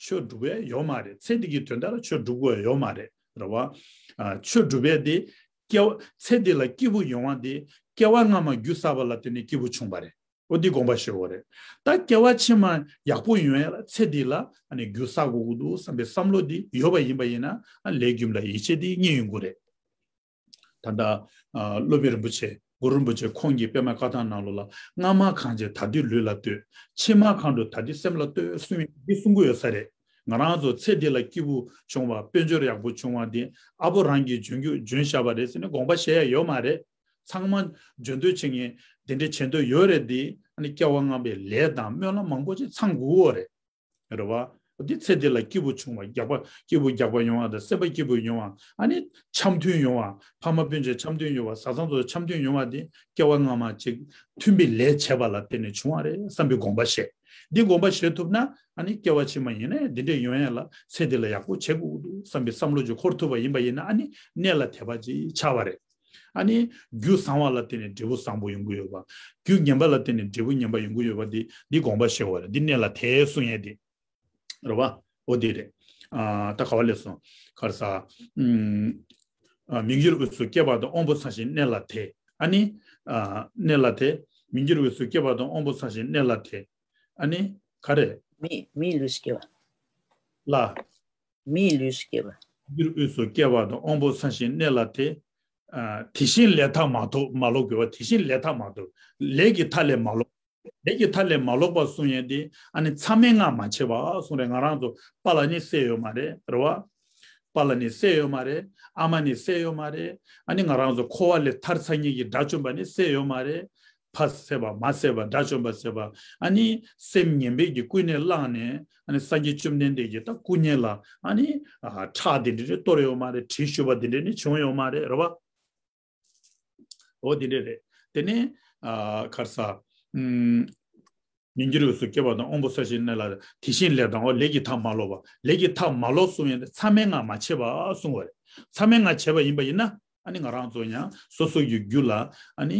ཆོས་སྒྲུབ་ཡས་ཡོད་མ་རེད། ཚེ་འདི་གི་དོན་དག་ལ་ཆོས་སྒྲུབ་དགོས་ཡོད་མ་རེད། རེད་བ། ཨ་ཆོས་སྒྲུབ་ཡས་དེ་སྐྱེ་བ་ཚེ་འདི་ལ་སྐྱིད་པོ་ཡོང་བ་དེ་སྐྱེ་བ་སྔ་མ་རྒྱུ་བསགས་པ་ལ་བརྟེན་ནས་སྐྱིད་པོ་བྱུང་བ་རེད། འོ་འདི་དགོངས་པ་བཞེས་དགོས་རེད། ད་སྐྱེ་བ་ཕྱི་མ་ཡག་པོ་ཡོང་ཡས་ལ་ཚེ་འདི་ལ་ཨ་ནི་རྒྱུ་བསགས་དགོས་ཀྱི་འདུག་བསམ་པའི་བསམ་བློ་འདི་ཡོད་པ་ཡིན་པ་ཡིན་ན་ཨ་ལས་རྒྱུ་འབྲས་ལ་ཡིད་ཆེས་འདི་རྙེད་ཡོང་གི་རེད། ད་ལྟ་ཨ་སློབ་དཔོན་རིན་པོ་ཆེ་གུ་རུ་རིན་པོ་ཆེ་ཁོང་གི་པད་མ་བཀའ་ཐང་ནང་ལོགས་ལ་སྔ་མ་གང་བྱས་ད་དུས་ལུས་ལ་ལྟོས། ཕྱི་མ་གང་འགྲོ་ད་དུས་སེམས་ལ་ལྟོས་གསུང་ཡོད་འདི་གསུང་གི་ཡོད་ས་རེད། ང་རང་ཚོ་ཚེ་འདི་ལ་སྐྱིད་པོ་བྱུང་བ་དཔལ་འབྱོར་ཡག་པོ་བྱུང་བ་འདི་ཨ་ཕོ་རང་གིས་འཇོན་རྒྱུ་འཇོན་བཞག་པ་རེད་ཟེར་ནས་དགོངས་པ་བཞེས་ཡ་ཡོད་མ་རེད། ཚང་མ་འཇོན་འདོད་བྱེད་མཁན་དེ་འདྲའི་བྱེད་འདོད་ཡོད་རེད། འདི་ཨ་ནི་སྐྱེ་བ་སྔ་མའི་ལས་དང་སྨོན་ལམ་མང་པོ་ཅིག་ཚང་དགོས་ཀྱི་ཡོད་རེད། རེད་བ། འདི་ཚེ་འདི་ལ་སྐྱིད་པོ་བྱུང་བ་རྒྱགས་པ་སྐྱིད་པོ་རྒྱགས་པ་ཡོང་བ་དང་སེམས་པ་སྐྱིད་པོ་ཡོང་བ་ཨ་ནི་འཆམ་མཐུན་ཡོང་བ་ཕ་མ་སྤུན་མཆེད་འཆམ་མཐུན་ཡོང་བ་བཟའ་ཚང་ཚོ་འཆམ་མཐུན་ཡོང་བ་འདི་སྐྱེ་བ་སྔ་མ་ཅིག་མཐུན་པའི་ལས་བྱས་པ་ལ་བརྟེན་ནས་བྱུང་བ་རེད་བསམ་པའི་དགོངས་པ་བཞེས། འདི་དགོངས་པ་བཞེས་ཐུབ་ན་ཨ་ནི་སྐྱེ་བ་ཕྱི་མ་ཡིན་ན་ཡང་འདི་འདྲས་ཡོང་ཡ་ལ་ཚེ་འདི་ལ་ཡག་པོ་བྱེད་དགོས་ཀྱི་འདུག་བསམ་པའི་བསམ་བློ་ཅིག་འཁོར་ཐུབ་པ་ཡིན་པ་ཡིན་ན་ཨ་ནི་གནས་ལ་དད་པ་ཅིག་ཆགས་པ་རེད། ཨ་ནི་རྒྱུ་བཟང་བ་ལ་བརྟེན་ནས་འབྲས་བུ་བཟང་པོ་ཡོང་གི་ཡོད་པ། རྒྱུ་ངན་པ་ལ་བརྟེན་ནས་འབྲས་བུ་ངན་པ་ཡོང་གི་ཡོད་པ་འདི་འདི་དགོངས་པ་བཞེས་དགོས་རེད། འདི་གནས་ལ་དད་གསུང་ཡས་འདི་རེད་བ། འོ་འདི་རེད། ཨ་ད་ག་བ་ལས་སོང་ག་རེ་ཟ། ཨ་མི་འགྱུར་དབུས་སུ་སྐྱེ་བ་དང་དབང་པོ་ཚང་ཞིང་གནས་ལ་དད། ཨ་ནི་ཨ་གནས་ལ་དད། མི་འགྱུར་དབུས་སུ་སྐྱེ་བ་དང་དབང་པོ་ཚང་ཞིང་གནས་ལ་དད། ཨ་ནི་ག་རེ། མི་མིའི་ལུས་སུ་སྐྱེ་བ། ལ། མིའི་ལུས་སུ་སྐྱེ་བ། འགྱུར་དབུས་སུ་སྐྱེ་བ་དང་དབང་པོ་ཚང་ཞིང་གནས་ལ་དེ། ཨ་དེ་བཞིན་ལས་མཐའ་མ་ཐོབ་མ་ལོག་དགོས་པ་དེ་བཞིན་ལས་མཐའ་མ་ཐོབ། ལས་ཀྱི་མཐའ་ལས་མ་ལོག་ལས་ཀྱི་མཐའ་ལས་མ་ལོག་པ་གསུང་ཡས་དེ་ཨ་ནི་མཚམས་མེད་ལྔ་མ་ཆད་པ་གསུང་རེད། ང་རང་ཚོ་པཱ་ལགས་ནི་བསད་ཡོད་མ་རེད་རེད་བ། པཱ་ལགས་ནི་བསད་ཡོད་མ་རེད། ཨ་མ་ནི་བསད་ཡོད་མ་རེད། ཨ་ནི་ང་རང་ཚོ་འཁོར་བ་ལས་ཐར་ཚར་མཁན་གྱི་དགྲ་བཅོམ་པ་ནི་བསད་ཡོད་མ་རེད། ཕ་བསད་པ་མ་བསད་པ་དགྲ་བཅོམ་པ་བསད་པ་ཨ་ནི་སེམས་ངན་པའི་གི་ཀུན་ནས་བསླངས་ནས་ཨ་ནི་སངས་རྒྱས་བཅོམ་ལྡན་འདས་ཀྱི་ད་སྐུ་བརྙན་ལ་ཨ་ནི་ཨ་ཁྲག་དེ་འདྲ་རེ་གཏོར་ཡོད་མ་རེད། གྲི་གཞུ་བ་དེ་འདྲ་ནི་བྱུང་ཡོད་མ་རེད་རེད་བ། འོ་དེ་འདྲ་རེད། དེ་ནས་ཨ་ག་རེ་ཟ། ཨུམ། མི་འགྱུར་དབུས་སུ་སྐྱེ་བ་དང་དབང་པོ་ཚང་ཞིང་གནས་ལ་དེ་བཞིན་ལས་དང་འོ་ལས་ཀྱི་མཐའ་མ་ལོག་པ་ལས་ཀྱི་མཐའ་མ་ལོག་གསུང་ཡས་དེ་མཚམས་མེད་ལྔ་མ་ཆད་པ་གསུང་བ་རེད། མཚམས་མེད་ལྔ་བྱས་པ་ཡིན་པ་ཡིན་ན། ཨ་ནི་ང་རང་ཚོ་ཡང་སོ་སོ་ཡི་རྒྱུད་ལ་ཨ་ནི་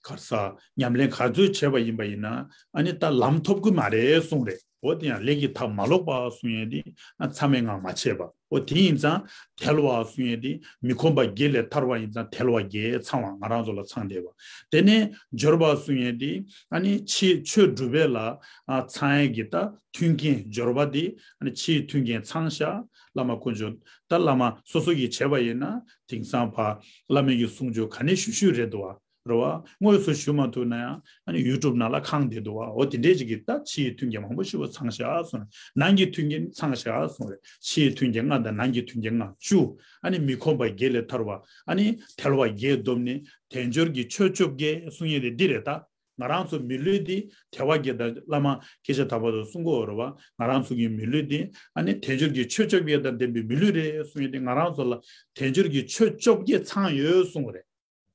ག་རེ་ཟ་ཉམས་ལེན་ག་ཚོད་བྱས་པ་ཡིན་པ་ཡིན་ན་ཨ་ནི་ད་ལམ་ཐོབ་ཀྱི་མ་རེད་གསུངས་རེད། འོ་དེ་ཡང་ལས་ཀྱི་མཐའ་མ་ལོག་པ་གསུང་ཡས་དེ་ཨ་མཚམས་མེད་ལྔ་མ་བྱས་པ། འོ་དེ་ཡིན་ཙང་དལ་བ་གསུང་ཡས་དེ་མི་ཁོམ་པ་བརྒྱད་ལས་ཐར་བ་ཡིན་ཙང་དལ་བ་བརྒྱད་ཚང་བ་ང་རང་ཚོ་ལ་ཚང་བསྡད་པ། དེ་ནས་སྦྱོར་བ་གསུང་ཡས་དེ་ཨ་ནི་ཆོས་ཆོས་སྒྲུབ་པའི་ལ་ཨ་ཚང་ཡས་ཀྱི་ད་མཐུན་རྐྱེན་སྦྱོར་བ་དེ་ཨ་ནི་ཆོས་མཐུན་རྐྱེན་ཚང་ཤག་བླ་མ་དཀོན་མཆོག་ད་བླ་མ་སོ་སོ་གིས་བྱས་པ་ཡིན་ན། དེང་སང་ཕ་བླ་མའི་གི་གསུང་ཆོས་ག་ནས་ཞུ་ཞུས་རེད་འདུག་བ། རེད་བ། དངོས་སུ་ཞུ་མ་ཐུབ་ན་ཡང་ཨ་ནི་ཡུ་ཊུབ་ནང་ལ་ཁང་བསྡད་འདུག་བ། འོ་དེ་འདྲས་ཅིག་གིས་ད་ཕྱིའི་མཐུན་རྐྱེན་མང་པོ་ཞིག་བ་ཚང་ཤག་གསུངས་རེད། ནང་གི་མཐུན་རྐྱེན་ཚང་ཤག་གསུངས་རེད། ཕྱིའི་མཐུན་རྐྱེན་ལྔ་དང་ནང་གི་མཐུན་རྐྱེན་ལྔ་བཅུ། ཨ་ནི་མི་ཁོམ་པ་བརྒྱད་ལས་ཐར་བ། ཨ་ནི་དལ་བ་བརྒྱད་བསྡོམས་ནས་དལ་འབྱོར་གྱི་ཆོས་བཅོ་བརྒྱད་གསུང་ཡས་དེ་འདི་རེད་ད། ང་རང་ཚོ་མི་ལུས་འདི་དལ་བ་བརྒྱད་དང་བླ་མ་སྐད་ཆ་དག་པ་དང་གསུང་གོ་རེད་བ། ང་རང་ཚོ་གི་མི་ལུས་འདི་ཨ་ནི་དལ་འབྱོར་གྱི་ཆོས་བཅོ་བརྒྱད་དང་ལྡན་པའི་མི་ལུས་རེད་གསུང་ཡས་དེ་ང་རང་ཚོ་ལ་དལ་འབྱོར་གྱི་ཆོས་བཅོ་བརྒྱད་ཚང་ཡོད་གསུང་གི་རེད།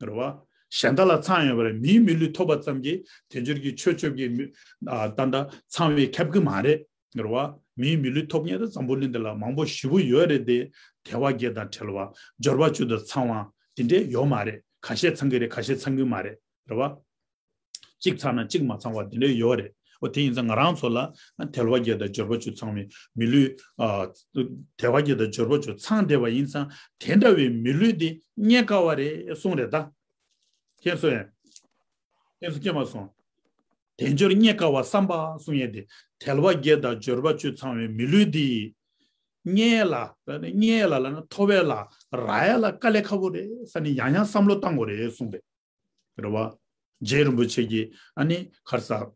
རེད་བ། གཞན་དག་ལ་ཚང་ཡོད་པ་རེད། མིའི་མི་ལུས་ཐོབ་པ་ཙམ་གྱིས་དལ་འབྱོར་གྱི་ཆོས་བཅོ་བརྒྱད་མི་ཨ་ད་ལྟ་ཚང་བའི་ཁྱབ་ཀྱི་མ་རེད། རེད་བ། མིའི་མི་ལུས་ཐོབ་མཁན་དེ་འཛམ་བུ་གླིང་འདི་ལ་མང་པོ་ཞེ་པོ་ཡོད་རེད་དེ། དལ་བ་བརྒྱད་དང་བྲལ་བ། འབྱོར་པ་བཅུ་དང་ཚང་བ། དེ་འདྲས་ཡོད་མ་རེད། ཁ་ཤས་ཚང་གི་རེད། ཁ་ཤས་ཚང་གི་མ་རེད། རེད་བ། གཅིག་ཚང་ན་གཅིག་མ་ཚང་བ་དེ་འདྲས་ཡོད་རེད། འོ་དེ་ཡིན་ཙང་ང་རང་ཚོ་ལ་དལ་བ་བརྒྱད་དང་འབྱོར་པ་བཅུ་ཚང་བའི་མི་ལུས་ཨ་དལ་བ་བརྒྱད་དང་འབྱོར་པ་བཅུ་ཚང་བསྡད་པ་ཡིན་ཙང་དེ་འདྲ་བའི་མི་ལུས་དེ་རྙེད་དཀའ་བ་རེད་གསུངས་རེད་ད། མཁྱེན་སོང་ཡ། མཁྱེན་སོང་། མཁྱེན་མ་སོང་། དལ་འབྱོར་རྙེད་དཀའ་བ་བསམ་པ་གསུང་ཡས་དེ། དལ་བ་བརྒྱད་དང་འབྱོར་པ་བཅུ་ཚང་བའི་མི་ལུས་འདི། རྙེད་ལ། རྙེད་ལ་ལ་ན་ཐོབ་པའི་ལ་རག་ཡ་ལ་དཀའ་ལས་ཁག་པོ་རེད་ས་ནི་ཡང་ཡང་བསམ་བློ་བཏང་དགོས་རེད་གསུངས་པས། རེད་བ། རྗེ་རིན་པོ་ཆེ་གིས་ཨ་ནི་ག་རེ་ཟ།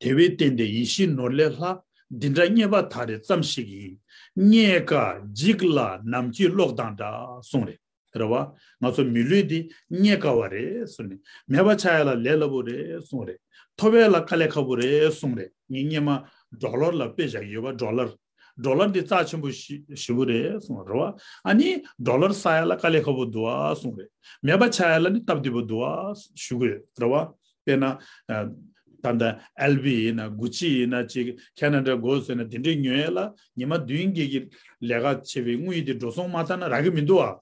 དལ་བའི་རྟེན་འདི་ཡིད་བཞིན་ནོར་ལས་ལྷག་འདི་འདྲ་རྙེད་པ་ད་རེས་ཙམ་ཞིག་ཡིན། རྙེད་དཀའ་འཇིག་ལ་ནམ་འཁྱུད་གློག་དང་འདྲ་གསུངས་རེད། རེད་བ། ང་ཚོ་མི་ལུས་འདི་རྙེད་དཀའ་བ་རེད་གསུངས་ནས། མེད་པ་ཆགས་ཡ་ལ་ལས་སླ་པོ་རེད་གསུངས་རེད། ཐོབ་ཡ་ལ་དཀའ་ལས་ཁག་པོ་རེད་གསུངས་རེད། ངས་སྔོན་མ་ཌོ་ལར་ལ་དཔེ་བཞག་གི་ཡོད་པ། ཌོ་ལར། ཌོ་ལར་འདི་རྩ་ཆེན་པོ་ཞེ་ཞེ་པོ་རེད་གསུངས་རེད་བ། ཨ་ནི་ཌོ་ལར་བསགས་ཡ་ལ་དཀའ་ལས་ཁག་པོ་འདུག་བ་གསུངས་རེད། མེད་པ་ཆགས་ཡ་ལ་ནི་སྟབས་བདེ་པོ་འདུག་བ་ཞུ་གི་ཡོད་རེད་བ། དཔེར་ན། ཨ། ད་ལྟ་ཨེལ་ཝི་ཡིན་ན། གུ་ཅི་ཡིན་ན། ཅིག་ཁེ་ན་ཌ་གོལཌ་ཟེར་ན། དེ་འདྲའི་ཉོ་ཡས་ལ་ཉི་མ་བདུན་བརྒྱད་ཀྱི་ལས་ཀ་བྱས་པའི་དངུལ་དེ་འགྲོ་སོང་མ་བཏང་ན་རག་གི་མི་འདུག་ཨ།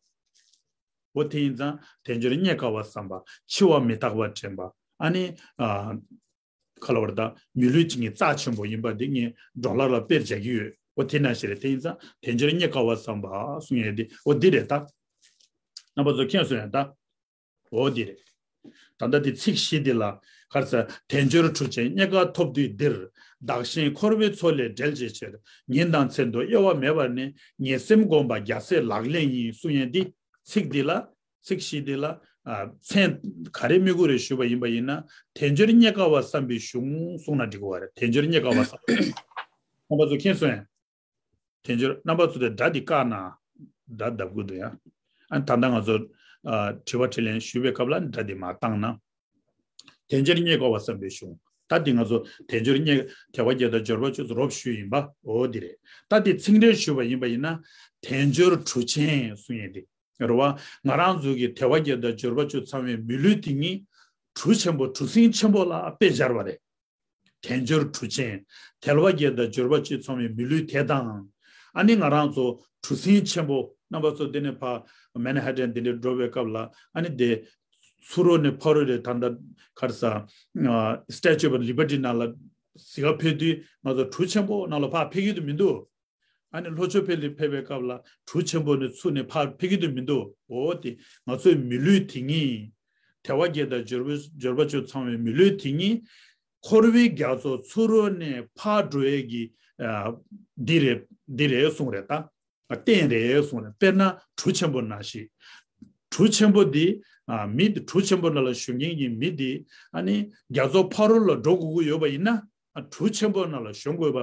འོ་དེ་ཡིན་ཙང་དལ་འབྱོར་རྙེད་དཀའ་བ་བསམ་པ། འཆི་བ་མི་རྟག་པ་དྲན་པ། ཨ་ནི། ཨ། ག་ལབ་དགོས་རེད། ད་མི་ལུས་གཅིག་གི་རྩ་ཆེན་པོ་ཡིན་པ་འདི་ངས་ཌོ་ལར་ལ་དཔེར་བྱ་གི་ཡོད། འོ་དེ་ནང་བཞིན་རེད། དེ་ཡིན་ཙང་དལ་འབྱོར་རྙེད་དཀའ་བ་བསམ་པ་གསུང་ཡས་འདི་འོ་འདི་རེད་ད། རྣམ་པ་ཚོ་མཁྱེན་སོང་ཡ་ད། འོ་འདི་རེད། ད་ལྟ་དེ་ཚིག་བཞི་འདི་ལ། ག་རེ་ཟེར། དལ་འབྱོར་གྲུ་ཆེན་རྙེད་དཀའ་ཐོབ་དུས་འདིར། བདག་གཞན་འཁོར་བའི་མཚོ་ལས་བསྒྲལ་བྱའི་ཕྱིར། ཉིན་དང་མཚན་དུ་གཡོ་བ་མེད་པར་ནི། ངན་སེམས་བསྒོམ་པ་རྒྱལ་སྲས་ལག་ལེན་ཡིན་གསུང་ཡས་འདི། ཚིག་འདི་ལ། ཚིག་བཞི་འདི་ལ། ཨ། མཚན་ག་རེ་སྨོས་དགོས་རེད་ཞུས་པ་ཡིན་པ་ཡིན་ན། དལ་འབྱོར་རྙེད་དཀའ་བ་བསམ་པའི་གཞུང་གསུངས་ན་འགྲིག་གི་རེད། དལ་འབྱོར་རྙེད་དཀའ་བ་བསམ། རྣམ་པ་ཚོ་མཁྱེན་སོང་ངས། དལ་འབྱོར། རྣམ་པ་ཚོ་དེ་སྒྲ་འདི་བཀག་ན། སྒྲ་ལྡབ་དགོས་འདུག་ཡ། ཨ། ད་ལྟ་ང་ཚོ། ཨ། དྲི་བ་དྲིས་ལན་ཞུས་པའི་སྐབས་ལ་སྒྲ་འདི་མར་བཏང་ན། དལ་འབྱོར་རྙེད་དཀའ་བ་བསམ་པའི་གཞུང་། ད་འདི་ང་ཚོ་དལ་འབྱོར་རྙེད། དལ་བ་བརྒྱད་དང་འབྱོར་པ་བཅུ་རོབ་ཞུས་ཡིན་པ། འོ་འདི་རེད། ད་འདི་ཚིག་འགྲེལ་ཞུས་པ་ཡིན་པ་ཡིན་ན། དལ་འབྱོར་གྲུ་ཆེན་གསུང་ཡས་འདི། རེད་བ། ང་རང་ཚོ་གི་དལ་བ་བརྒྱད་དང་འབྱོར་པ་བཅུ་ཚང་བའི་མི་ལུས་དེ་ཉིད་གྲུ་ཆེན་པོ། གྲུ་གཟིངས་ཆེན་པོ་ལ་དཔེ་སྦྱར་བ་རེད། དལ་འབྱོར་གྲུ་ཆེན། དལ་བ་བརྒྱད་དང་འབྱོར་པ་བཅུ་ཚང་བའི་མི་ལུས་དེ་དང་། ཨ་ནི་ང་རང་ཚོ་གྲུ་གཟིངས་ཆེན་པོ། རྣམ་པ་ཚོ་འདི་ནས་ཕར་མན་ཧ་ཊན་འདི་འདྲ་འགྲོ་བའི་སྐབས་ལ། ཨ་ནི་དེ་ཚུར་རོལ་ནས་ཕར་རོལ་རེད། ད་ལྟ་ག་རེ་ཟེར། ཨ། Statue of Liberty ནང་ལ་གཟིགས་ག་ཕེབས་དུས་ང་ཚོ་གྲུ་ཆེན་པོ་ནང་ལ་ཕར་ཕེབས་ཀྱི་འདུག་མི་འདུག་ཨ་ནི་ལྷོ་ཕྱོགས་ཕེབས་ལ་ཕེབས་པའི་སྐབས་ལ་གྲུ་ཆེན་པོ་ནས་ཚུར་ནས་ཕར་ཕེབས་ཀྱི་འདུག་མི་འདུག་འོ་དེ་ང་ཚོའི་མི་ལུས་དེ་ཉིད། དལ་བ་བརྒྱད་དང་འབྱོར་པ། འབྱོར་པ་བཅུ་ཚང་བའི་མི་ལུས་དེ་ཉིད། འཁོར་བའི་རྒྱ་མཚོ་ཚུར་རོལ་ནས་ཕར་འགྲོ་ཡས་ཀྱི། ཨ། འདི་རེད། འདི་རེད་གསུངས་རེད་ད། རྟེན་རེད་གསུངས་རེད། དཔེར་ན་གྲུ་ཆེན་པོ་ནང་བཞིན། གྲུ་ཆེན་པོ་འདི། ཨ། མི་འདི། གྲུ་ཆེན་པོ་ནང་ལ་ཞོན་མཁན་གྱི་མི་འདི། ཨ་ནི་རྒྱ་མཚོ་ཕ་རོལ་ལ་འགྲོ་དགོས་ཀྱི་ཡོད་པ་ཡིན་ན། ཨ། གྲུ་ཆེན་པོ་ནང་ལ་ཞོན་དགོས་པ་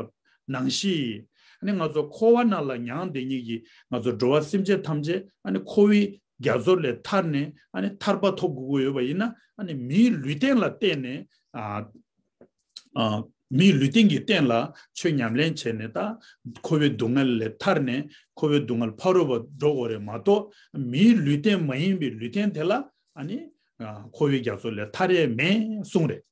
ནང་བཞིན། ཨ་ནི་ང་ཚོ་འཁོར་བ་ནང་ལ་མྱང་འདས་མཁན་གྱི་ང་ཚོ་འགྲོ་བ་སེམས་ཅན་ཐམས་ཅད། ཨ་ནི་འཁོར་བའི་རྒྱ་མཚོ་ལས་ཐར་ནས། ཨ་ནི་ཐར་པ་ཐོབ་དགོས་ཀྱི་ཡོད་པ་ཡིན་ན། ཨ་ནི་མིའི་ལུས་རྟེན་ལ་བརྟེན་ནས། ཨ། ཨ། མིའི་ལུས་རྟེན་གྱི་རྟེན་ལ་ཆོས་ཉམས་ལེན་བྱས་ནས། ད་འཁོར་བའི་སྡུག་བསྔལ་ལས་ཐར་ནས་འཁོར་བའི་སྡུག་བསྔལ་ཕ་རོལ་པོ་འགྲོ་དགོས་རེད་མ་གཏོགས། མིའི་ལུས་རྟེན་མ་ཡིན་པའི་ལུས་རྟེན་དེ་ལ། ཨ་ནི། ཨ། འཁོར་བའི་རྒྱ་མཚོ་ལས་ཐར་ཡས་མེད་གསུངས་རེད།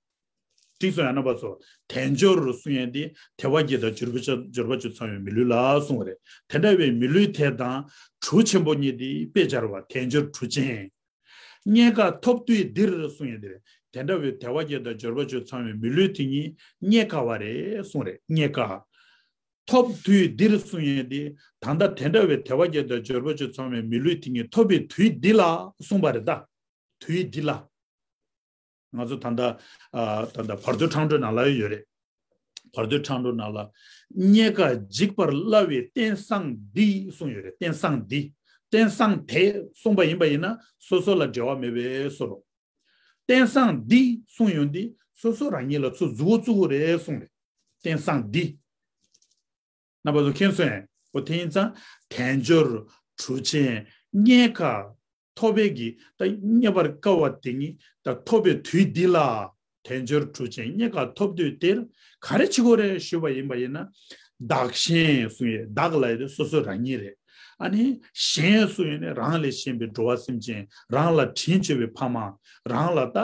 འགྲིག་སོང་ཡ། རྣམ་པ་ཚོ། དལ་འབྱོར་གསུང་ཡས་འདི་དལ་བ་བརྒྱད་དང་འབྱོར་པ་བཅུ། འབྱོར་པ་བཅུ་ཚང་བའི་མི་ལུས་ལ་གསུངས་རེད། དེ་འདྲ་བའི་མི་ལུས་དེ་དང་གྲུ་ཆེན་པོ་གཉིས་འདི་དཔེ་སྦྱར་བ། དལ་འབྱོར་གྲུ་ཆེན། རྙེད་དཀའ་ཐོབ་དུས་འདིར་གསུང་ཡས་འདི་རེད། དེ་འདྲ་བའི་དལ་བ་བརྒྱད་དང་འབྱོར་པ་བཅུ་ཚང་བའི་མི་ལུས་དེ་ཉིད་རྙེད་དཀའ་བ་རེད་གསུངས་རེད། རྙེད་དཀའ། ཐོབ་དུས་འདིར་གསུང་ཡས་འདི། ད་ལྟ་དེ་འདྲ་བའི་དལ་བ་བརྒྱད་དང་འབྱོར་པ་བཅུ་ཚང་བའི་མི་ལུས་དེ་ཉིད་ཐོབ་པའི་དུས་འདི་ལ་གསུངས་པ་རེད་ད། དུས་འདི་ལ། ང་ཚོ་ད་ལྟ། ཨ། ད་ལྟ་བར་དོའི་འཕྲང་སྒྲོལ་ནང་ལ་ཡོད་རེད། བར་དོའི་འཕྲང་སྒྲོལ་ནང་ལ། རྙེད་དཀའ་འཇིག་པར་སླ་བའི་རྟེན་བཟང་འདི་གསུངས་ཡོད་རེད། རྟེན་བཟང་འདི། རྟེན་བཟང་དེ་གསུངས་པ་ཡིན་པ་ཡིན་ན་སོ་སོ་ལ་འབྲེལ་བ་མེད་པའི་བཟོ་འདྲ། རྟེན་བཟང་འདི་གསུངས་ཡོང་དུས་སོ་སོ་རང་ཉིད་ལ་ཚུར་མཛུབ་མོ་བཙུགས་དགོས་རེད་གསུངས་རེད། རྟེན་བཟང་འདི། རྣམ་པ་ཚོ་མཁྱེན་སོང་ངས། འོ་དེ་ཡིན་ཙང་དལ་འབྱོར་གྲུ་ཆེན་རྙེད་དཀའ་ཐོབ་པའི་གི། ད་རྙེད་པར་དཀའ་བ་དེ་ཉིད་ད་ཐོབ་པའི་དུས་འདི་ལ། དལ་འབྱོར་གྲུ་ཆེན་རྙེད་དཀའ་ཐོབ་དུས་དེར་ག་རེ་བྱེད་དགོས་རེད་ཞུས་པ་ཡིན་པ་ཡིན་ན། བདག་གཞན་གསུང་ཡས། བདག་ལབ་ཡས་དེ་སོ་སོ་རང་ཉིད་རེད། ཨ་ནི་གཞན་གསུང་ཡས་ནི་རང་ལས་གཞན་པའི་འགྲོ་བ་སེམས་ཅན། རང་ལ་དྲིན་ཆེ་བའི་ཕ་མ། རང་ལ་ད་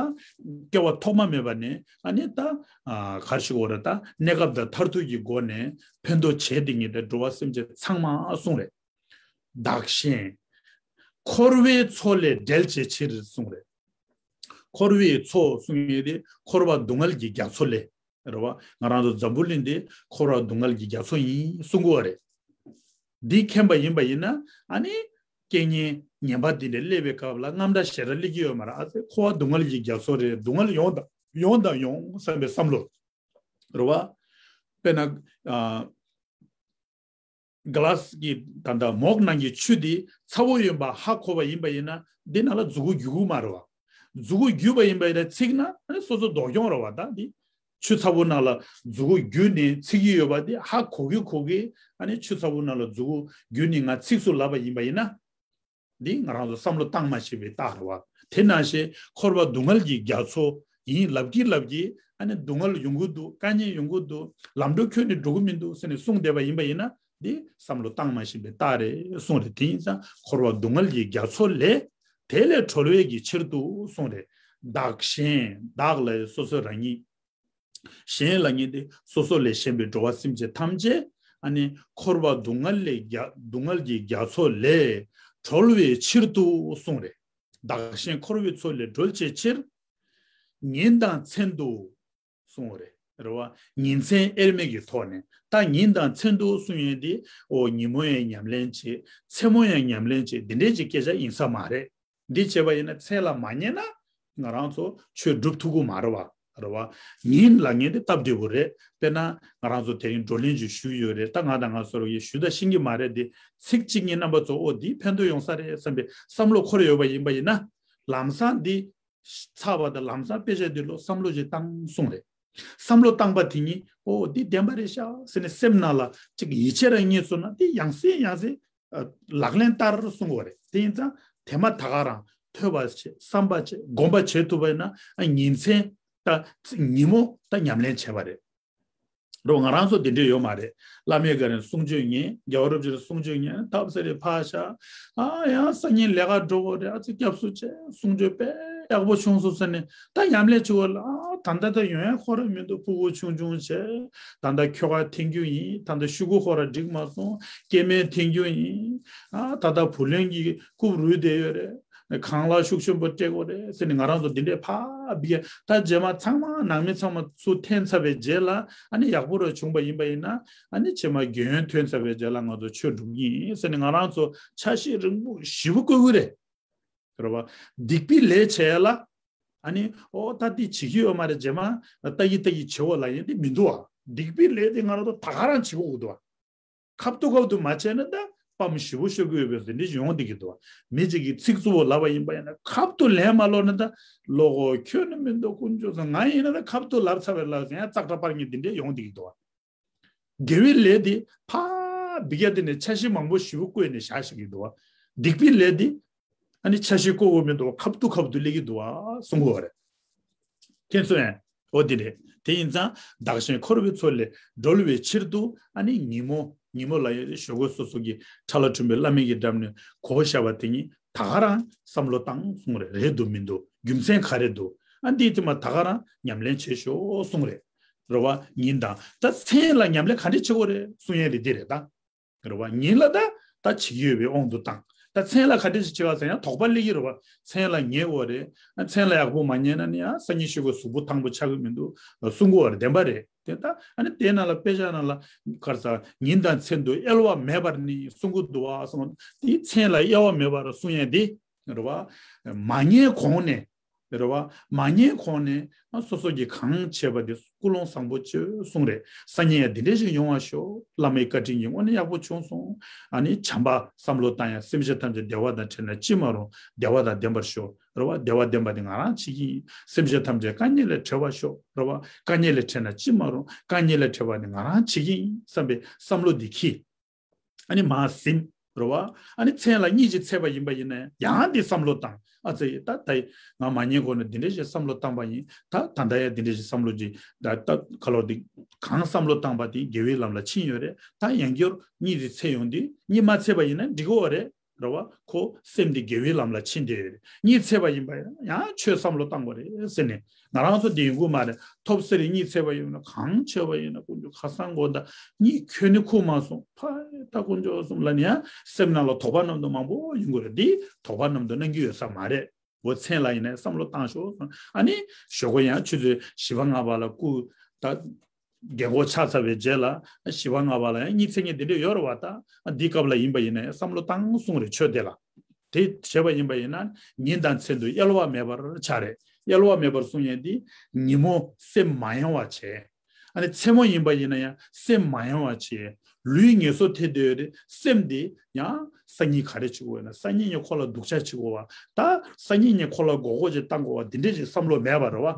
སྐྱེ་བ་ཐོག་མ་མེད་པ་ནས། ཨ་ནི་ད། ཨ། ག་རེ་ཞུ་དགོས་རེད། ད་གནས་སྐབས་དང་མཐར་ཐུག་གི་སྒོ་ནས་ཕན་ཐོགས་བྱས་དེ་ཉིད་དེ་འགྲོ་བ་སེམས་ཅན་ཚང་མ་གསུངས་རེད། བདག་གཞན། འཁོར་བའི་མཚོ་ལས་བསྒྲལ་བྱའི་ཕྱིར་གསུངས་རེད། འཁོར་བའི་མཚོ་གསུང་ཡས་དེ་འཁོར་བ་སྡུག་བསྔལ་གྱི་རྒྱ་མཚོ་ལས། རེད་བ། ང་རང་ཚོ་འཛམ་བུ་གླིང་འདི་འཁོར་བ་སྡུག་བསྔལ་གྱི་རྒྱ་མཚོ་ཡིན་གསུང་གི་ཡོད་རེད། འདི་མཁྱེན་པ་ཡིན་པ་ཡིན་ན། ཨ་ནི་རྐྱེན་ངན་ངན་པ་འདི་འདྲ་སླེབས་པའི་སྐབས་ལ་དངངས་སྐྲག་ཞེ་དྲག་སླེབས་ཀྱི་ཡོད་མ་རེད། ཨ་ཙི། འཁོར་བ་སྡུག་བསྔལ་གྱི་རྒྱ་མཚོ་རེད། སྡུག་བསྔལ་ཡོང་དང་ཡོང་དང་ཡོང་བསམ་པའི་བསམ་བློ། རེད་བ། དཔེར་ན། ཨ། ག་ལ་སི་གི་ད་ལྟ་མོག་ནང་གི་ཆུ་འདི་ཚ་བོ་ཡིན་པ་ཧ་གོ་བ་ཡིན་པ་ཡིན་ན། འདི་ནང་ལ་མཛུ་གུ་རྒྱུག་གི་མ་རེད་བ། མཛུ་གུ་རྒྱུག་པ་ཡིན་པ་ཡིན་ན་ཚིག་ན་ཨ་ནི་སོ་སོ་སྡུག་གྱོང་རེད་བ། ད་འདི་ ཆུ་ཚ་པོ་ནང་ལ་མཛུ་གུ་བརྒྱུས་ནས་འཚིག་གི་ཡོད་པ་དེ་ཧ་གོ་གི་གོ་གི། ཨ་ནི་ཆུ་ཚ་པོ་ནང་ལ་མཛུ་གུ་བརྒྱུས་ནས་ང་འཚིག་སོང་ལབ་པ་ཡིན་པ་ཡིན་ན། འདི་ང་རང་ཚོ་བསམ་བློ་བཏང་མ་ཤེས་པའི་རྟགས་རེད་བ། དེ་ནང་བཞིན་འཁོར་བ་སྡུག་བསྔལ་གྱི་རྒྱ་མཚོ་ཡིན་ལབ་ཀྱི་ལབ་ཀྱི། ཨ་ནི་སྡུག་བསྔལ་ཡོང་གི་འདུག་དཀའ་ངལ་ཡོང་གི་འདུག་ལམ་འགྲོ་ཁྱོན་ནས་འགྲོ་གི་མི་འདུག་ཟེར་ནས་གསུངས་བསྡད་པ་ཡིན་པ་ཡིན་ན། འདི་བསམ་བློ་བཏང་མ་ཤེས་པའི་རྟགས་རེད་གསུངས་རེད། དེ་ཡིན་ཙང་འཁོར་བ་སྡུག་བསྔལ་གྱི་རྒྱ་མཚོ་ལས། དེ་ལས་གྲོལ་བའི་གི་ཕྱིར་དུ་གསུངས་རེད། བདག་གཞན་བདག་ལ་སོ་སོ་རང་ཉིད། གཞན་ལབ་མཁན་དེ་སོ་སོ་ལས་གཞན་པའི་འགྲོ་བ་སེམས་ཅན་ཐམས་ཅད། ཨ་ནི་འཁོར་བ་སྡུག་བསྔལ་ལས་རྒྱ་སྡུག་བསྔལ་གྱི་རྒྱ་མཚོ་ལས་གྲོལ་བའི་ཕྱིར་དུ་གསུངས་རེད། བདག་གཞན་འཁོར་བའི་མཚོ་ལས་སྒྲོལ་བྱའི་ཕྱིར། ཉིན་དང་མཚན་དུ་གསུངས་པ་རེད། རེད་བ། ཉིན་མཚན་དབྱེར་མེད་ཀྱི་ཐོག་ནས། ད་ཉིན་དང་མཚན་དུ་གསུངས་ཡོད་དེ། ཨོ་ཉིན་མོ་ཡང་ཉམས་ལེན་བྱེད། མཚན་མོ་ཡང་ཉམས་ལེན་བྱེད། འདི་འདྲའི་ཅིག་སྐད་ཆ་ཡིན་ས་མ་རེད། འདི་བྱས་པ་ཡིན་ན་མཚན་ལ་མ་ཉན་ན་ང་རང་ཚོ་ཆོས་སྒྲུབ་ཐུབ་ཀྱི་མ་རེད་བ། རེད་བ། ཉིན་ལབ་མཁན་དེ་སྟབས་བདེ་པོ་རེད། དཔེར་ན་ང་རང་ཚོ་དེ་རིང་བགྲོ་གླེང་ཅིག་ཞུས་ཡོད་རེད། ད་ང་དང་ང་ཚོ་རོགས་ཡེ་ཞུ་ད་ཤེས་ཀྱི་མ་རེད་དེ། ཚིག་གཅིག་གཉིས་རྣམ་པ་ཚོ་ཨོ་འདི་ཕན་ཐོགས་ཡོང་ས་རེད་བསམ་པའི་བསམ་བློ་འཁོར་ཡོད་པ་ཡིན་པ་ཡིན་ན། ལམ་སང་འདི་ཚར་བ་དང་ལམ་སང་དཔེ་ཆ་འདི་ལོ་བསམ་བློ་ཅིག་བཏང་གསུངས་རེད། བསམ་བློ་བཏང་པ་དེ་ཉིད་ཨོ་འདི་བདེན་པ་རེད་ཤག་ཟེར་ནས་སེམས་ནང་ལ་ཅིག་ཡིད་ཆེས་རང་རྙེད་སོང་ན་དེ་ཡང་སེ་ཡང་སེ་ལག་ལེན་བསྟར་གསུང་གི་རེད། དེ་ཡིན་ཙང་དེ་མ་ད་ག་རང་ཐོས་པ་བྱེད། བསམ་པ་བྱེད། སྒོམ་པ་བྱེད་ཐུབ་པ་ཡིན་ན་ཉིན་མཚན་ད་ཉིན་མོ་ད་ཉམས་ལེན་བྱས་པ་རེད། རོ་ང་རང་ཚོ་དེ་འདྲས་ཡོད་མ་རེད། བླ་མས་ག་རེ་གསུང་ཆོས་ཉན། རྒྱལ་བ་རིན་པོ་ཆེས་གསུང་ཆོས་ཉན། ཐབས་ཟེར་རེ་ཕར་བཞག་ཨ་ཡང་སང་ཉིན་ལས་ཀ་འགྲོ་དགོས་རེད། ཨ་ཙི་སྐྱབས་སུ་མཆི། གསུང་ཆོས་དཔེ་ཡག་པོ་བྱུང་སོང་ཟེར་ནས་ད་ཉམས་ལེན་བྱེད་དགོས་ལ། ཨ་ད་ལྟ་ད་ཡོང་ཡ་ཁོ་ར་མི་འདུག་ཕྲུ་གུ་ཆུང་ཆུང་བྱས། ད་ལྟ་ཁྱོ་ག་འཐེན་རྒྱུ་ཡིན། ད་ལྟ་ཤོག་གུ་ཁོ་ར་འགྲིག་མ་སོང་། སྐྱེ་དམན་འཐེན་རྒྱུ་ཡིན། ཨ་ད་ལྟ་བུ་ལོན་གྱི་རྐུབ་རུལ་བསྡད་ཡོད་རེད། ཁང་གླ་ཤུགས་ཆེན་པོ་སྤྲད་དགོས་རེད་ཟེར་ནས་ང་རང་ཚོ་འདི་འདྲས་ཕར་འབིགས། ད་རྗེས་མ་ཚང་མ་ནང་མི་ཚང་མ་ཚུར་འཐེན་ཚར་བའི་རྗེས་ལ་ཨ་ནི་ཡག་པོ་ར་བྱུང་པ་ཡིན་པ་ཡིན་ན། ཨ་ནི་རྗེས་མ་རྒན་ཡོལ་ཐོན་ཚར་བའི་རྗེས་ལ་ང་ཚོ་ཆོས་སྒྲུབ་ཀྱི་ཡིན་ཟེར་ནས་ང་རང་ཚོ་འཆར་གཞི་རིང་པོ་ཞེ་པོ་བཀོད་ཀྱི་རེད། རེད་བ། སྡིག་པའི་ལས་བྱས་ལ། ཨ་ནི་ཨོ་ད་འདི་བྱེད་ཀྱི་ཡོད་མ་རེད། རྗེས་མ་ལྟ་གི་ལྟ་གི་བྱེད་འོ་ལ་ཡིན་འདི་མི་འདུག་ཨ། སྡིག་པའི་ལས་དེ་ང་རང་ཚོ་ད་ག་རང་བྱེད་དགོས་འདུག་ཨ། ཁབ་ཏུ་ཁབ་ཏུ་མ་བྱས་ན་ད་ཕམ་ཞེ་པོ་ཤོར་གི་ཡོད་པའི་དེ་འདྲ་ཡོང་བསྡད་ཀྱི་འདུག་མི་གཅིག་གིས་ཚིག་རྩུབ་པོ་ལབ་པ་ཡིན་པ་ཡིན་ན་ཁབ་ཏུ་ལེན་མ་ལོག་ན་ད་ལོ་གོ་ཁྱོད་ནི་མི་འདུག་དཀོན་མཆོག་ཚང་ང་ཡིན་ན་ད་ཁབ་ཏུ་ལབ་ཚར་བའི་ལབ་ཡང་ཙག་སྒྲ་པར་ངན་དེ་འདྲ་ཡོང་བསྡད་ཀྱི་འདུག་དགེ་བའི་ལས་དེ་ཕ་འབི་རྒྱ་དེ་ནས་འཆར་གཞི་མང་པོ་ཞེ་པོ་བཀོད་ནས་བཞག་ཤེས་ཀྱི་འདུག་སྡིག་པའི་ལས་དེ་ཨ་ནི་འཆར་གཞི་བཀོད་དགོས་མི་འདུག་ཁབ་ཏུ་ཁབ་ཏུ་སླེབས་ཀྱི་འདུག་གསུང་གི་ཡོད་རེད། ཁྱེད་ཚོ་ཡང་འོ་དེ་རེད། དེ་ཡིན་ཙང་བདག་གཞན་འཁོར་བའི་མཚོ་ལས་སྒྲོལ་བའི་ཕྱིར་དུ་ཨ་ནི་ཉིན་མོ་ཉིན་མོ་ལ་ཡོད་དེ་ཞོགས་ཀས་སོ་སོ་གི་ཁྲ་ལ་ཁྲུན་པའི་བླ་མའི་གི་འགྲམ་ནས་གོ་བཞག་པ་དེ་ཉིད་ད་ག་རང་བསམ་བློ་བཏང་གསུང་རེད། རེད་འདུག་མི་འདུག་རྒྱུ་མཚན་ག་རེ་འདུག་ཨ་འདིའི་དེ་མ་ད་ག་རང་ཉམས་ལེན་བྱེད་ཤོག་གསུང་རེད། རེད་བ། ཉིན་དང་ད་མཚན་ལ་ཉམས་ལེན་ག་འདྲས་བྱེད་དགོས་རེད་གསུང་ཡས་རེད། འདི་རེད་ད། རེད་བ། ཉིན་ལ་ད་ད་བྱེད་ཀྱི་ཡོད་པའི་དབང་དུ་བཏང་། ད་མཚན་ལ་ག་འདྲ་ཞིག་བྱེད་པ་ཟེར་ཡང་དོགས་པ་སླེབས་ཀྱི་རེད་བ། མཚན་ལ་ཉལ་དགོས་རེད། མཚན་ལ་ཡག་པོ་མ་ཉལ་ན་ནི་ཡང་སང་ཉིན་ཤོག་གུ་གཟུགས་པོ་ཐང་པོ་ཆགས་ཀྱི་མི་འདུག་གསུང་གི་ཡོད་རེད། བདེན་པ་རེད། དེ་ད་ཨ་ནི་དེ་ནང་ལ་དཔེ་ཆ་ནང་ལ་ག་རེ་ཟེར་ཉིན་དང་མཚན་དུ་དབྱེ་བ་མེད་པར་ནི་གསུང་གི་འདུག་བ་གསུང་། དེ་མཚན་ལ་དབྱེ་བ་མེད་པར་གསུང་ཡས་དེ་རེད་བ། མ་ཉལ་གོང་ནས། རེད་བ། མ་ཉལ་གོང་ནས་ཨ་སོ་སོ་གིས་གང་བྱས་པ་དེ་ཀུན་སློང་བཟང་པོ་བྱོས་གསུངས་རེད། སང་ཉིན་ཡང་འདི་འདྲ་ཞིག་ཡོང་བ་ཤོག་བླ་མའི་བཀའ་དྲིན་གྱིས་དངོས་གནས་ཡག་པོ་བྱུང་སོང་། ཨ་ནི་བྱམས་པ་བསམ་བློ་བཏང་ཡ། སེམས་ཅན་ཐམས་ཅད་བདེ་བ་དང་བྲལ་ན་ཅི་མ་རུང་། བདེ་བ་དང་ལྡན་པར་ཤོག་རེད་བ། བདེ་བ་ལྡན་པ་དེ་ང་རང་བྱེད་ཀྱི་ཡིན། སེམས་ཅན་ཐམས་ཅད་དཀའ་ངལ་ལས་བྲལ་བར་ཤོག་རེད་བ། དཀའ་ངལ་ལས་བྲལ་ན་ཅི་མ་རུང་། དཀའ་ངལ་ལས་བྲལ་བ་དེ་ང་རང་བྱེད་ཀྱི་ཡིན་བསམ་པའི་བསམ་བློ་འདི་འཁྱེར། ཨ་ནི་མར་ཟིན། རེད་བ། ཨ་ནི་མཚན་ལ་གཉིད་ཅིག་ཚད་པ་ཡིན་པ་ཡིན་ན་ཡང་འདི་བསམ་བློ་བཏང་། ཨ་ཙི་ད་ད་ང་མ་ཉལ་གོང་ནས་འདི་འདྲ་ཞིག་བསམ་བློ་བཏང་པ་ཡིན། ད་ད་ལྟ་ཡང་འདི་འདྲ་ཞིག་བསམ་བློ་ཅིག་ད་ད་ཁ་ལོ་འདི་གང་བསམ་བློ་བཏང་པ་དེ་དགེ་བའི་ལམ་ལ་ཕྱིན་ཡོད་རེད། ད་ཡང་བསྐྱར་གཉིད་ཅིག་ཚད་ཡོང་དུས་གཉིད་མ་ཚད་པ་ཡིན་ན་འགྲིག་གི་ཡོད་རེད། རེད་བ། ཁོ་སེམས་འདི་དགེ་བའི་ལམ་ལ་ཕྱིན་བསྡད་ཡོད་རེད། གཉིད་ཚད་པ་ཡིན་པ་ཡང་ཆོས་བསམ་བློ་བཏང་དགོས་རེད་ཟེར་ནས། ང་རང་ཚོ་འདི་ཡོང་གི་མ་རེད། ཐོབ་ཟེར་རེ་གཉིད་ཚད་པ་ཡོད་ན་གང་བྱས་པ་ཡིན་ན་དཀོན་མཆོག་ཁ་སང་དགོང་དག་གཉིད་ཁྱོན་ནས་ཁུག་མ་སོང་། ཕ་ད་དཀོན་མཆོག་གསུམ་ལ་ནི་ཡང་སེམས་ནང་ལ་དོགས་པ་རྣམ་དག་མང་པོ་ཡོང་གི་རེད། འདི་དོགས་པ་རྣམ་དག་གནང་གི་ཡོད་ས་མ་རེད། འོ་མཚན་ལ་ཡིན་ན་བསམ་བློ་བཏང་ཤོག་ཨ་ནི་ཞོགས་ཀ་ཡང་ཆུ་ཚོད་བཞི་པ་ལྔ་པ་ལ་སྐུ་ད། རྒན་གོག་ཆགས་ཚར་བའི་རྗེས་ལ་བཞི་པ་ལྔ་པ་ལ་ཡང་གཉིད་ཚད་མཁན་དེ་འདྲ་ཡོད་རེད་བ། ད་འདི་སྐབས་ལ་ཡིན་པ་ཡིན་ན་ཡང་བསམ་བློ་བཏང་གསུངས་རེད་ཆོས་དེ་ལ། དེ་བྱས་པ་ཡིན་པ་ཡིན་ན་ཉིན་དང་མཚན་དུ་དབྱེ་བ་མེད་པར་བྱ་རེད། དབྱེ་བ་མེད་པར་གསུང་ཡས་འདི་ཉིན་མོ་སེམས་མ་ཡེངས་པ་བྱས། ཨ་ནི་མཚན་མོ་ཡིན་པ་ཡིན་ན་ཡང་སེམས་མ་ཡེངས་པ་བྱས། ལུས་ངལ་གསོ་ཐེབས་བསྡད་ཡོད་རེད། སེམས་འདི་ཡང་སང་ཉིན་ག་རེ་བྱེད་དགོས་ཡོད་ན་སང་ཉིན་ཉིན་ཁོ་ལ་སྡུག་ཅག་བྱེད་དགོས་བ། ད་སང་ཉིན་ཉིན་ཁོ་ལ་མགོ་སྐོར་ཅིག་བཏང་དགོས་བ་འདི་འདྲས་ཅིག་བསམ་བློ་མེད་པ་རེད་བ།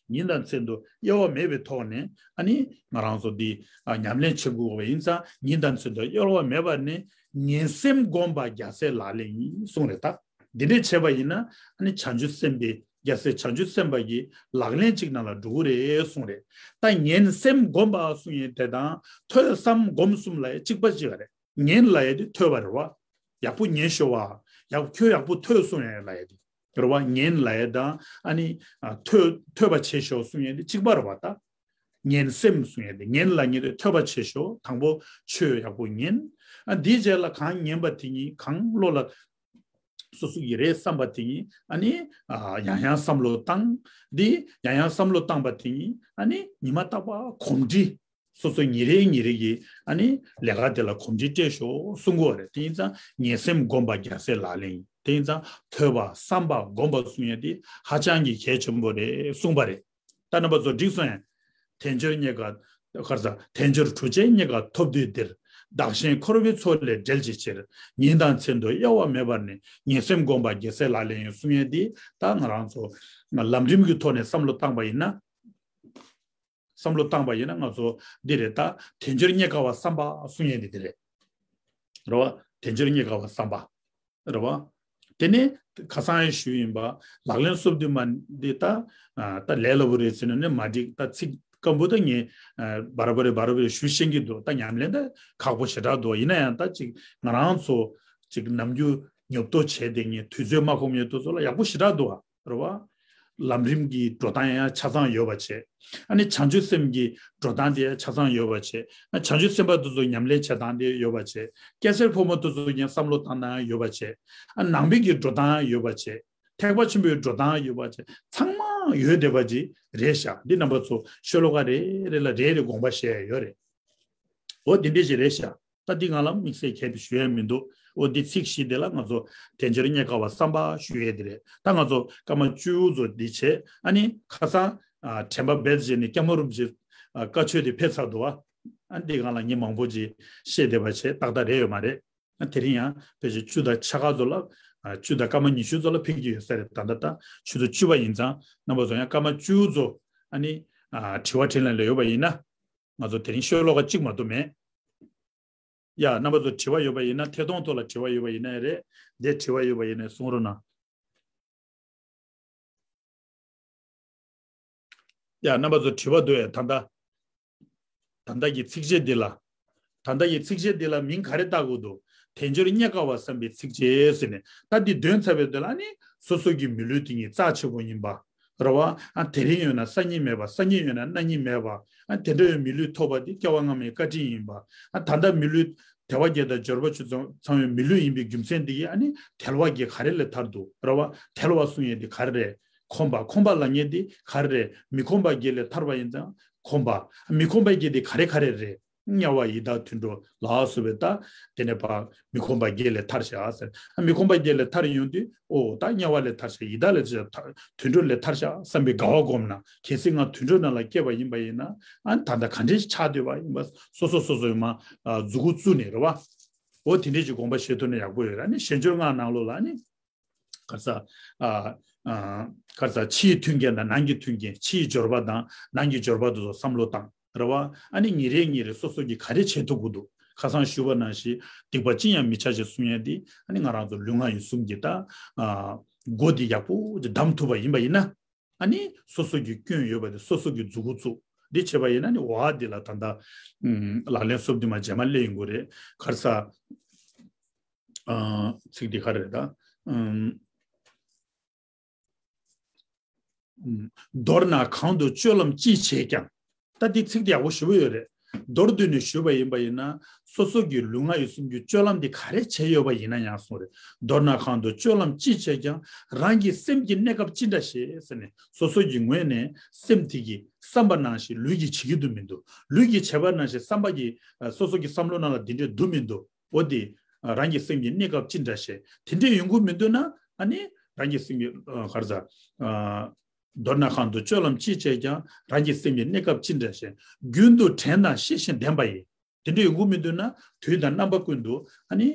ཉིན་དང་མཚན་དུ་དབྱེ་བ་མེད་པའི་ཐོག་ནས་ཨ་ནི་ང་རང་ཚོ་འདི་ཨ་ཉམས་ལེན་བྱེད་དགོས་པ་ཡིན་ཙང་། ཉིན་དང་མཚན་དུ་དབྱེ་བ་མེད་པར་ནི་ངན་སེམས་བསྒོམ་པ་རྒྱལ་སྲས་ལག་ལེན་ཡིན་གསུངས་རེད་ད། འདི་འདྲས་བྱས་པ་ཡིན་ན་ཨ་ནི་བྱང་ཆུབ་སེམས་དཔའི་རྒྱལ་སྲས་བྱང་ཆུབ་སེམས་དཔའ་གི་ལག་ལེན་ཅིག་ནང་ལ་འགྲོ་གི་རེད་གསུངས་རེད། ད་ངན་སེམས་བསྒོམ་པ་གསུངས་ཡས་དེ་དང་ཐོས་བསམ་སྒོམ་གསུམ་ལ་ཡང་གཅིག་པ་གཅིག་རེད། ངན་ལབ་ཡས་དེ་ཐོས་པ་རེད་བ། ཡག་པོ་ཉན་ཤོག་བ། ཡག་ཁྱོད་ཡག་པོ་ཐོས་གསུངས་ཡས་ལབ་ཡས་དེ་རེད་བ། ངན་ལབ་ཡས་དང་ཨ་ནི་ཨ་ཐོས་ཐོས་པ་བྱེད་ཤོག་གསུངས་ཡས་དེ་གཅིག་པ་རེད་བ་ད། ངན་སེམས་གསུངས་ཡས་དེ། ངན་ལབ་ཡས་དེ་ཐོས་པ་བྱེད་ཤོག་དང་པོ་ཆོས་ཡག་པོ་ཉན། ཨ་འདིའི་རྗེས་ལ་གང་ཉན་པ་དེ་ཉིད་གང་བློ་ལ་སོ་སོ་ཡི་རེད་བསམ་པ་དེ་ཉིད་ཨ་ནི་ཨ་ཡང་ཡང་བསམ་བློ་བཏང་། འདི་ཡང་ཡང་བསམ་བློ་བཏང་པ་དེ་ཉིད་ཨ་ནི་ཉི་མ་རྟག་པར་གོམས་འདྲིས། སོ་སོ་ཉིན་རེ་ཉིན་རེ་གི་ཨ་ནི་ལས་ཀ་དེ་ལ་གོམས་འདྲིས་སྤྲད་ཤོག་གསུང་གི་ཡོད་རེད། དེ་ཡིན་ཙང་ངན་སེམས་བསྒོམ་པ་རྒྱལ་སྲས་ལག་ལེན་ཡིན། དེ་ཡིན་ཙང་ཐོས་པ་བསམ་པ་སྒོམ་པ་གསུང་ཡས་དེ་ཧ་ཅང་གི་གལ་ཆེན་པོ་རེད་གསུངས་པ་རེད། ད་རྣམ་པ་ཚོ་འགྲིག་སོང་ཡ། དལ་འབྱོར་རྙེད་དཀའ། ག་རེ་ཟ། དལ་འབྱོར་གྲུ་ཆེན་རྙེད་དཀའ་ཐོབ་དུས་འདིར། བདག་གཞན་འཁོར་བའི་མཚོ་ལས་བསྒྲལ་བྱའི་ཕྱིར། ཉིན་དང་མཚན་དུ་དབྱེ་བ་མེད་པར་ནི། ངན་སེམས་བསྒོམ་པ་རྒྱལ་སྲས་ལག་ལེན་ཡིན་གསུང་ཡས་འདི་ད་ང་རང་ཚོ་ལམ་རིམ་གྱི་ཐོག་ནས་བསམ་བློ་བཏང་པ་ཡིན་ན། བསམ་བློ་བཏང་པ་ཡིན་ན་ང་ཚོ་འདི་རེད་ད། དལ་འབྱོར་རྙེད་དཀའ་བ་བསམ་པ་གསུང་ཡས་འདི་འདི་རེད། རེད་བ། དལ་འབྱོར་རྙེད་དཀའ་བ་བསམ་པ། རེད་བ། དེ་ནས་ཁ་སང་ཡང་ཞུས་ཡིན་པ། ལག་ལེན་སོ་བདུན་མ་འདི་ད། ཨ་ད་ལས་སླ་པོ་རེད་ཟེར་ན་ནི་མ་འགྲིག་ད་ཚིག་སྐམ་པོ་ད་ངས་ཨ་བར་བར་བར་བར་ཞུ་ཤེས་ཀྱི་འདུག་ད་ཉམས་ལེན་ད་ཁག་པོ་ཞེ་དྲག་འདུག་ཡིན་ན་ཡང་ད་ཅིག་ང་རང་ཚོ་ཅིག་ནམ་རྒྱུན་ཉོབ་ཏོ་བྱས་ཏེ་ངས་དུས་ཚོད་མ་ཁོམ་ཡོད་དུས་ཚོད་ལ་ཡག་པོ་ཞེ་དྲག་འདུག་ཨ། རེད་བ། ལམ་རིམ་གྱི་འགྲོ་སྟངས་ཡང་ཆ་ཚང་ཡོད་པ་བྱས། ཨ་ནི་བྱང་ཆུབ་སེམས་ཀྱི་འགྲོ་སྟངས་དེ་ཡང་ཆ་ཚང་ཡོད་པ་བྱས། ཨ་བྱང་ཆུབ་སེམས་དཔའ་དེ་ཚོ་ཉམས་ལེན་བྱེད་སྟངས་དེ་ཡོད་པ་བྱས། སྐྱ་སེར་ཕོ་མོ་དེ་ཚོ་ཡང་བསམ་བློ་བཏང་སྟངས་ཡོད་པ་བྱས། ཨ་ནང་པའི་གི་འགྲོ་སྟངས་ཡོད་པ་བྱས། ཐེག་པ་ཆེན་པོའི་འགྲོ་སྟངས་ཡོད་པ་བྱས། ཚང་མ་ཡོད་བསྡད་པ་ཅིག་རེད་ཤག་འདི་རྣམ་པ་ཚོ་ཤོ་ལོ་ཀ་རེ་རེ་ལ་རེ་རེ་དགོངས་པ་བཞེས་ཡ་ཡོད་རེད། འོ་དེ་འདྲས་ཞིག་རེད་ཤག་ད་འདི་ང་ལ་དམིགས་བསལ་གལ་ཏེ་ཞུ་ཡ་མི་འདུག་འོ་འདི་ཚིག་བཞི་དེ་ལ་ང་ཚོ་དལ་འབྱོར་རྙེད་དཀའ་བ་བསམ་པ་ཞུ་ཡས་དེ་རེད། ད་ང་ཚོ་སྐར་མ་བཅུ་ཚོ་འདི་བྱས། ཨ་ནི་ཁ་སང་ཨ་དྲན་པ་རྦད་བྱས་ནས་སྐྱབས་མགོན་རིན་པོ་ཆེ་ཨ་བཀའ་ཆོས་དེ་ཕེབས་ཚར་འདུག་བ། ཨ་འདི་སྒང་ལ་ངས་མང་པོ་ཅིག་བཤད་བསྡད་པ་བྱས་ཏག་ཏག་རེད་ཡོད་མ་རེད། ཨ་དེ་རིང་ཡང་ཕལ་ཆེར་བཅུ་དང་ཕྱེད་ཀ་ཚོ་ལ་ཨ་བཅུ་དང་སྐར་མ་ཉི་ཤུ་ཚོ་ལ་ཕེབས་ཀྱི་ཡོད་ས་རེད། ད་ལྟ་ད་ཆུ་ཚོད་བཅུ་པ་ཡིན་ཙང་རྣམ་པ་ཚོ་ཡང་སྐར་མ་བཅུ་ཚོ་ཨ་ནི་ཨ་དྲི་བ་དྲིས་ལན་ལ་ཡོད་པ་ཡིན་ན། ང་ཚོ་དེ་རིང་ཤོ་ལོ་ཀ་གཅིག་མ་གཏོགས་མེད། ཡ་རྣམ་པ་ཚོ་དྲི་བ་ཡོད་པ་ཡིན་ན། ཐད་གཏོང་ཐོག་ལ་དྲི་བ་ཡོད་པ་ཡིན་ན་རེད། འདིར་དྲི་བ་ཡོད་པ་ཡིན་ན་གསུང་རོགས་གནང་། ཡ་རྣམ་པ་ཚོ་དྲི་བ་འདུག་ཨེ། ད་ལྟ་ད་ལྟ་གི་ཚིགས་བཅད་འདི་ལ། ད་ལྟ་གི་ཚིགས་བཅད་འདི་ལ་མིང་ག་རེ་བཏགས་དགོས་འདུག་དལ་འབྱོར་རྙེད་དཀའ་བ་བསམ་པའི་ཚིགས་བཅད་ཟེར་ནས། ད་འདི་འདོན་ཚར་བའི་དོན་ལ་ནི་སོ་སོ་གི་མི་ལུས་དེ་ཉིད་རྩ་ཆེ་པོ་ཡིན་པ། རེད་བ། ཨ་དེ་རིང་ཡོད་ན་སང་ཉིན་མེད་པ། སང་ཉིན་ཡོད་ན་གནངས་ཉིན་མེད་པ། ཨ་དེ་འདྲ་བའི་མི་ལུས་ཐོབ་པ་འདི་སྐྱེ་བ་སྔ་མའི་བཀའ་དྲིན་ཡིན་པ། ཨ་ད་ལྟ་མི་ལུས་དལ་བ་བརྒྱད་དང་འབྱོར་པ་བཅུ་ཚང་ཚང་བའི་མི་ལུས་ཡིན་པའི་རྒྱུ་མཚན་འདི་གིས་ཨ་ནི་དལ་བ་བརྒྱད་ག་རེ་ལས་ཐར་འདུག་རེད་བ། དལ་བ་གསུང་ཡས་འདི་ག་རེ་རེད། ཁོམ་པ། ཁོམ་པ་ལབ་མཁན་འདི་ག་རེ་རེད། མི་ཁོམ་པ་བརྒྱད་ལས་ཐར་བ་ཡིན་ཙང་ཁོམ་པ། མི་ཁོམ་པ་བརྒྱད་འདི་ག་རེ་ག་རེ་རེད། དམྱལ་བ་ཡི་དྭགས་དུད་འགྲོ་ལ་སོགས་པའི་ད། དེ་ནས་ཕར་མི་ཁོམ་པ་བརྒྱད་ལས་ཐར་བྱ་ཟེར། ཨ་མི་ཁོམ་པ་བརྒྱད་ལས་ཐར་ཡོང་དུས་ཨོ་ད་དམྱལ་བ་ལས་ཐར་བྱ། ཡི་དྭགས་ལས་ཐར་བྱ། དུད་འགྲོ་ལས་ཐར་བྱ་བསམ་པའི་དགའ་བ་སྒོམ་ན། གལ་སྲིད་ང་དུད་འགྲོ་ནང་ལ་སྐྱེས་པ་ཡིན་པ་ཡིན་ན། ཨ་ད་ལྟ་ག་འདྲས་ཆགས་སྡོད་པ་ཡིན་པ། སོ་སོ་སོ་སོ་ཡིན་མ་ཨ་མཛུ་གུ་བཙུགས་ནས་རེད་བ། ཨོ་དེ་འདྲས་ཀྱི་དགོངས་པ་བཞེས་ཐུབ་ན་ཡག་པོ་ཡོད་རེད། ཨ་ནི་གཞན་འབྱོར་སྔགས་ནང་ལོགས་ལ་ཨ་ནི། ག་རེ་ཟ། ཨ་ཨ་ག་རེ་ཟ། ཕྱིའི་མཐུན་རྐྱེན་དང་ནང་གི་མཐུན་རྐྱེན། ཕྱིའི་འབྱོར་པ་དང་ནང་གི་འབྱོར་པ་དེ་ཚོ་བསམ་བློ་བཏང་རེད་བ། ཨ་ནི་ཉིན་རེ་ཉིན་རེ་སོ་སོ་གིས་ག་རེ་བྱེད་ཐུབ་དགོས་འདུག་ཁ་སང་ཞུས་པ་ནང་བཞིན་སྡིག་པ་ཅི་ཡང་མི་བྱ་ཞེས་གསུང་ཡས་འདི་ཨ་ནི་ང་རང་ཚོ་ལུས་ངག་ཡིད་གསུམ་གྱི་ད་ཨ་སྒོ་འདི་ཡག་པོ་ཅིག་བསྡམས་ཐུབ་པ་ཡིན་པ་ཡིན་ན། ཨ་ནི་སོ་སོ་གི་སྐྱོན་ཡོད་པ་དེ་སོ་སོ་གི་མཛུ་གུ་བཙུགས། འདི་བྱས་པ་ཡིན་ན་ནི་འོ་འདི་ལ་ད་ལྟ་ཨུམ་ལག་ལེན་སོ་བདུན་མ་རྗེས་མ་སླེབས་ཡོང་གི་རེད། ག་རེ་ཟ། ཨ་ཚིག་འདི་ག་རེ་རེད་ད། ཨུམ། ཨུམ། མདོར་ན་གང་དུ་སྤྱོད་ལམ་ཅི་བྱས་ཀྱང་། ད་འདི་ཚིག་འདི་ཡག་པོ་ཞེ་པོ་ཡོད་རེད། མདོར་བསྡུས་ནས་ཞུས་པ་ཡིན་པ་ཡིན་ན། སོ་སོ་གི་ལུས་ངག་ཡིད་གསུམ་གྱི་སྤྱོད་ལམ་འདི་ག་རེ་བྱས་ཡོད་པ་ཡིན་ན་ཡང་གསུངས་རེད། མདོར་ན་གང་དུ་སྤྱོད་ལམ་ཅི་བྱས་ཀྱང་། རང་གི་སེམས་ཀྱི་གནས་སྐབས་ཅི་འདྲ་ཞེས་ཟེར་ནས། སོ་སོ་གི་ངོས་ནས་སེམས་དེ་གི་བསམ་པ་ནང་བཞིན་ལུས་ཀྱིས་བྱེད་ཀྱི་འདུག་མི་འདུག་ལུས་ཀྱིས་བྱས་པ་ནང་བཞིན་བསམ་པ་གི་ཨ་སོ་སོ་གི་བསམ་བློ་ནང་ལ་འདི་འདྲས་འདུག་མི་འདུག་འོ་དེ་རང་གི་སེམས་ཀྱི་གནས་སྐབས་ཅི་འདྲ་ཞིག་དེ་འདྲས་ཡོང་གི་མི་འདུག་ན། ཨ་ནི་རང་གི་སེམས་ཀྱི་ཨ་ག་རེ་ཟ། ཨ་མདོར་ན་གང་དུ་སྤྱོད་ལམ་ཅི་བྱས་ཀྱང་། རང་གི་སེམས་ཀྱི་གནས་སྐབས་ཅི་འདྲ་ཞིག་རྒྱུན་དུ་དྲན་དང་ཤེས་བཞིན་ལྡན་པ་ཡིས། དེ་འདྲས་ཡོང་གི་མི་འདུག་ན་དུས་དང་རྣམ་པ་ཀུན་ཏུ་ཨ་ནི།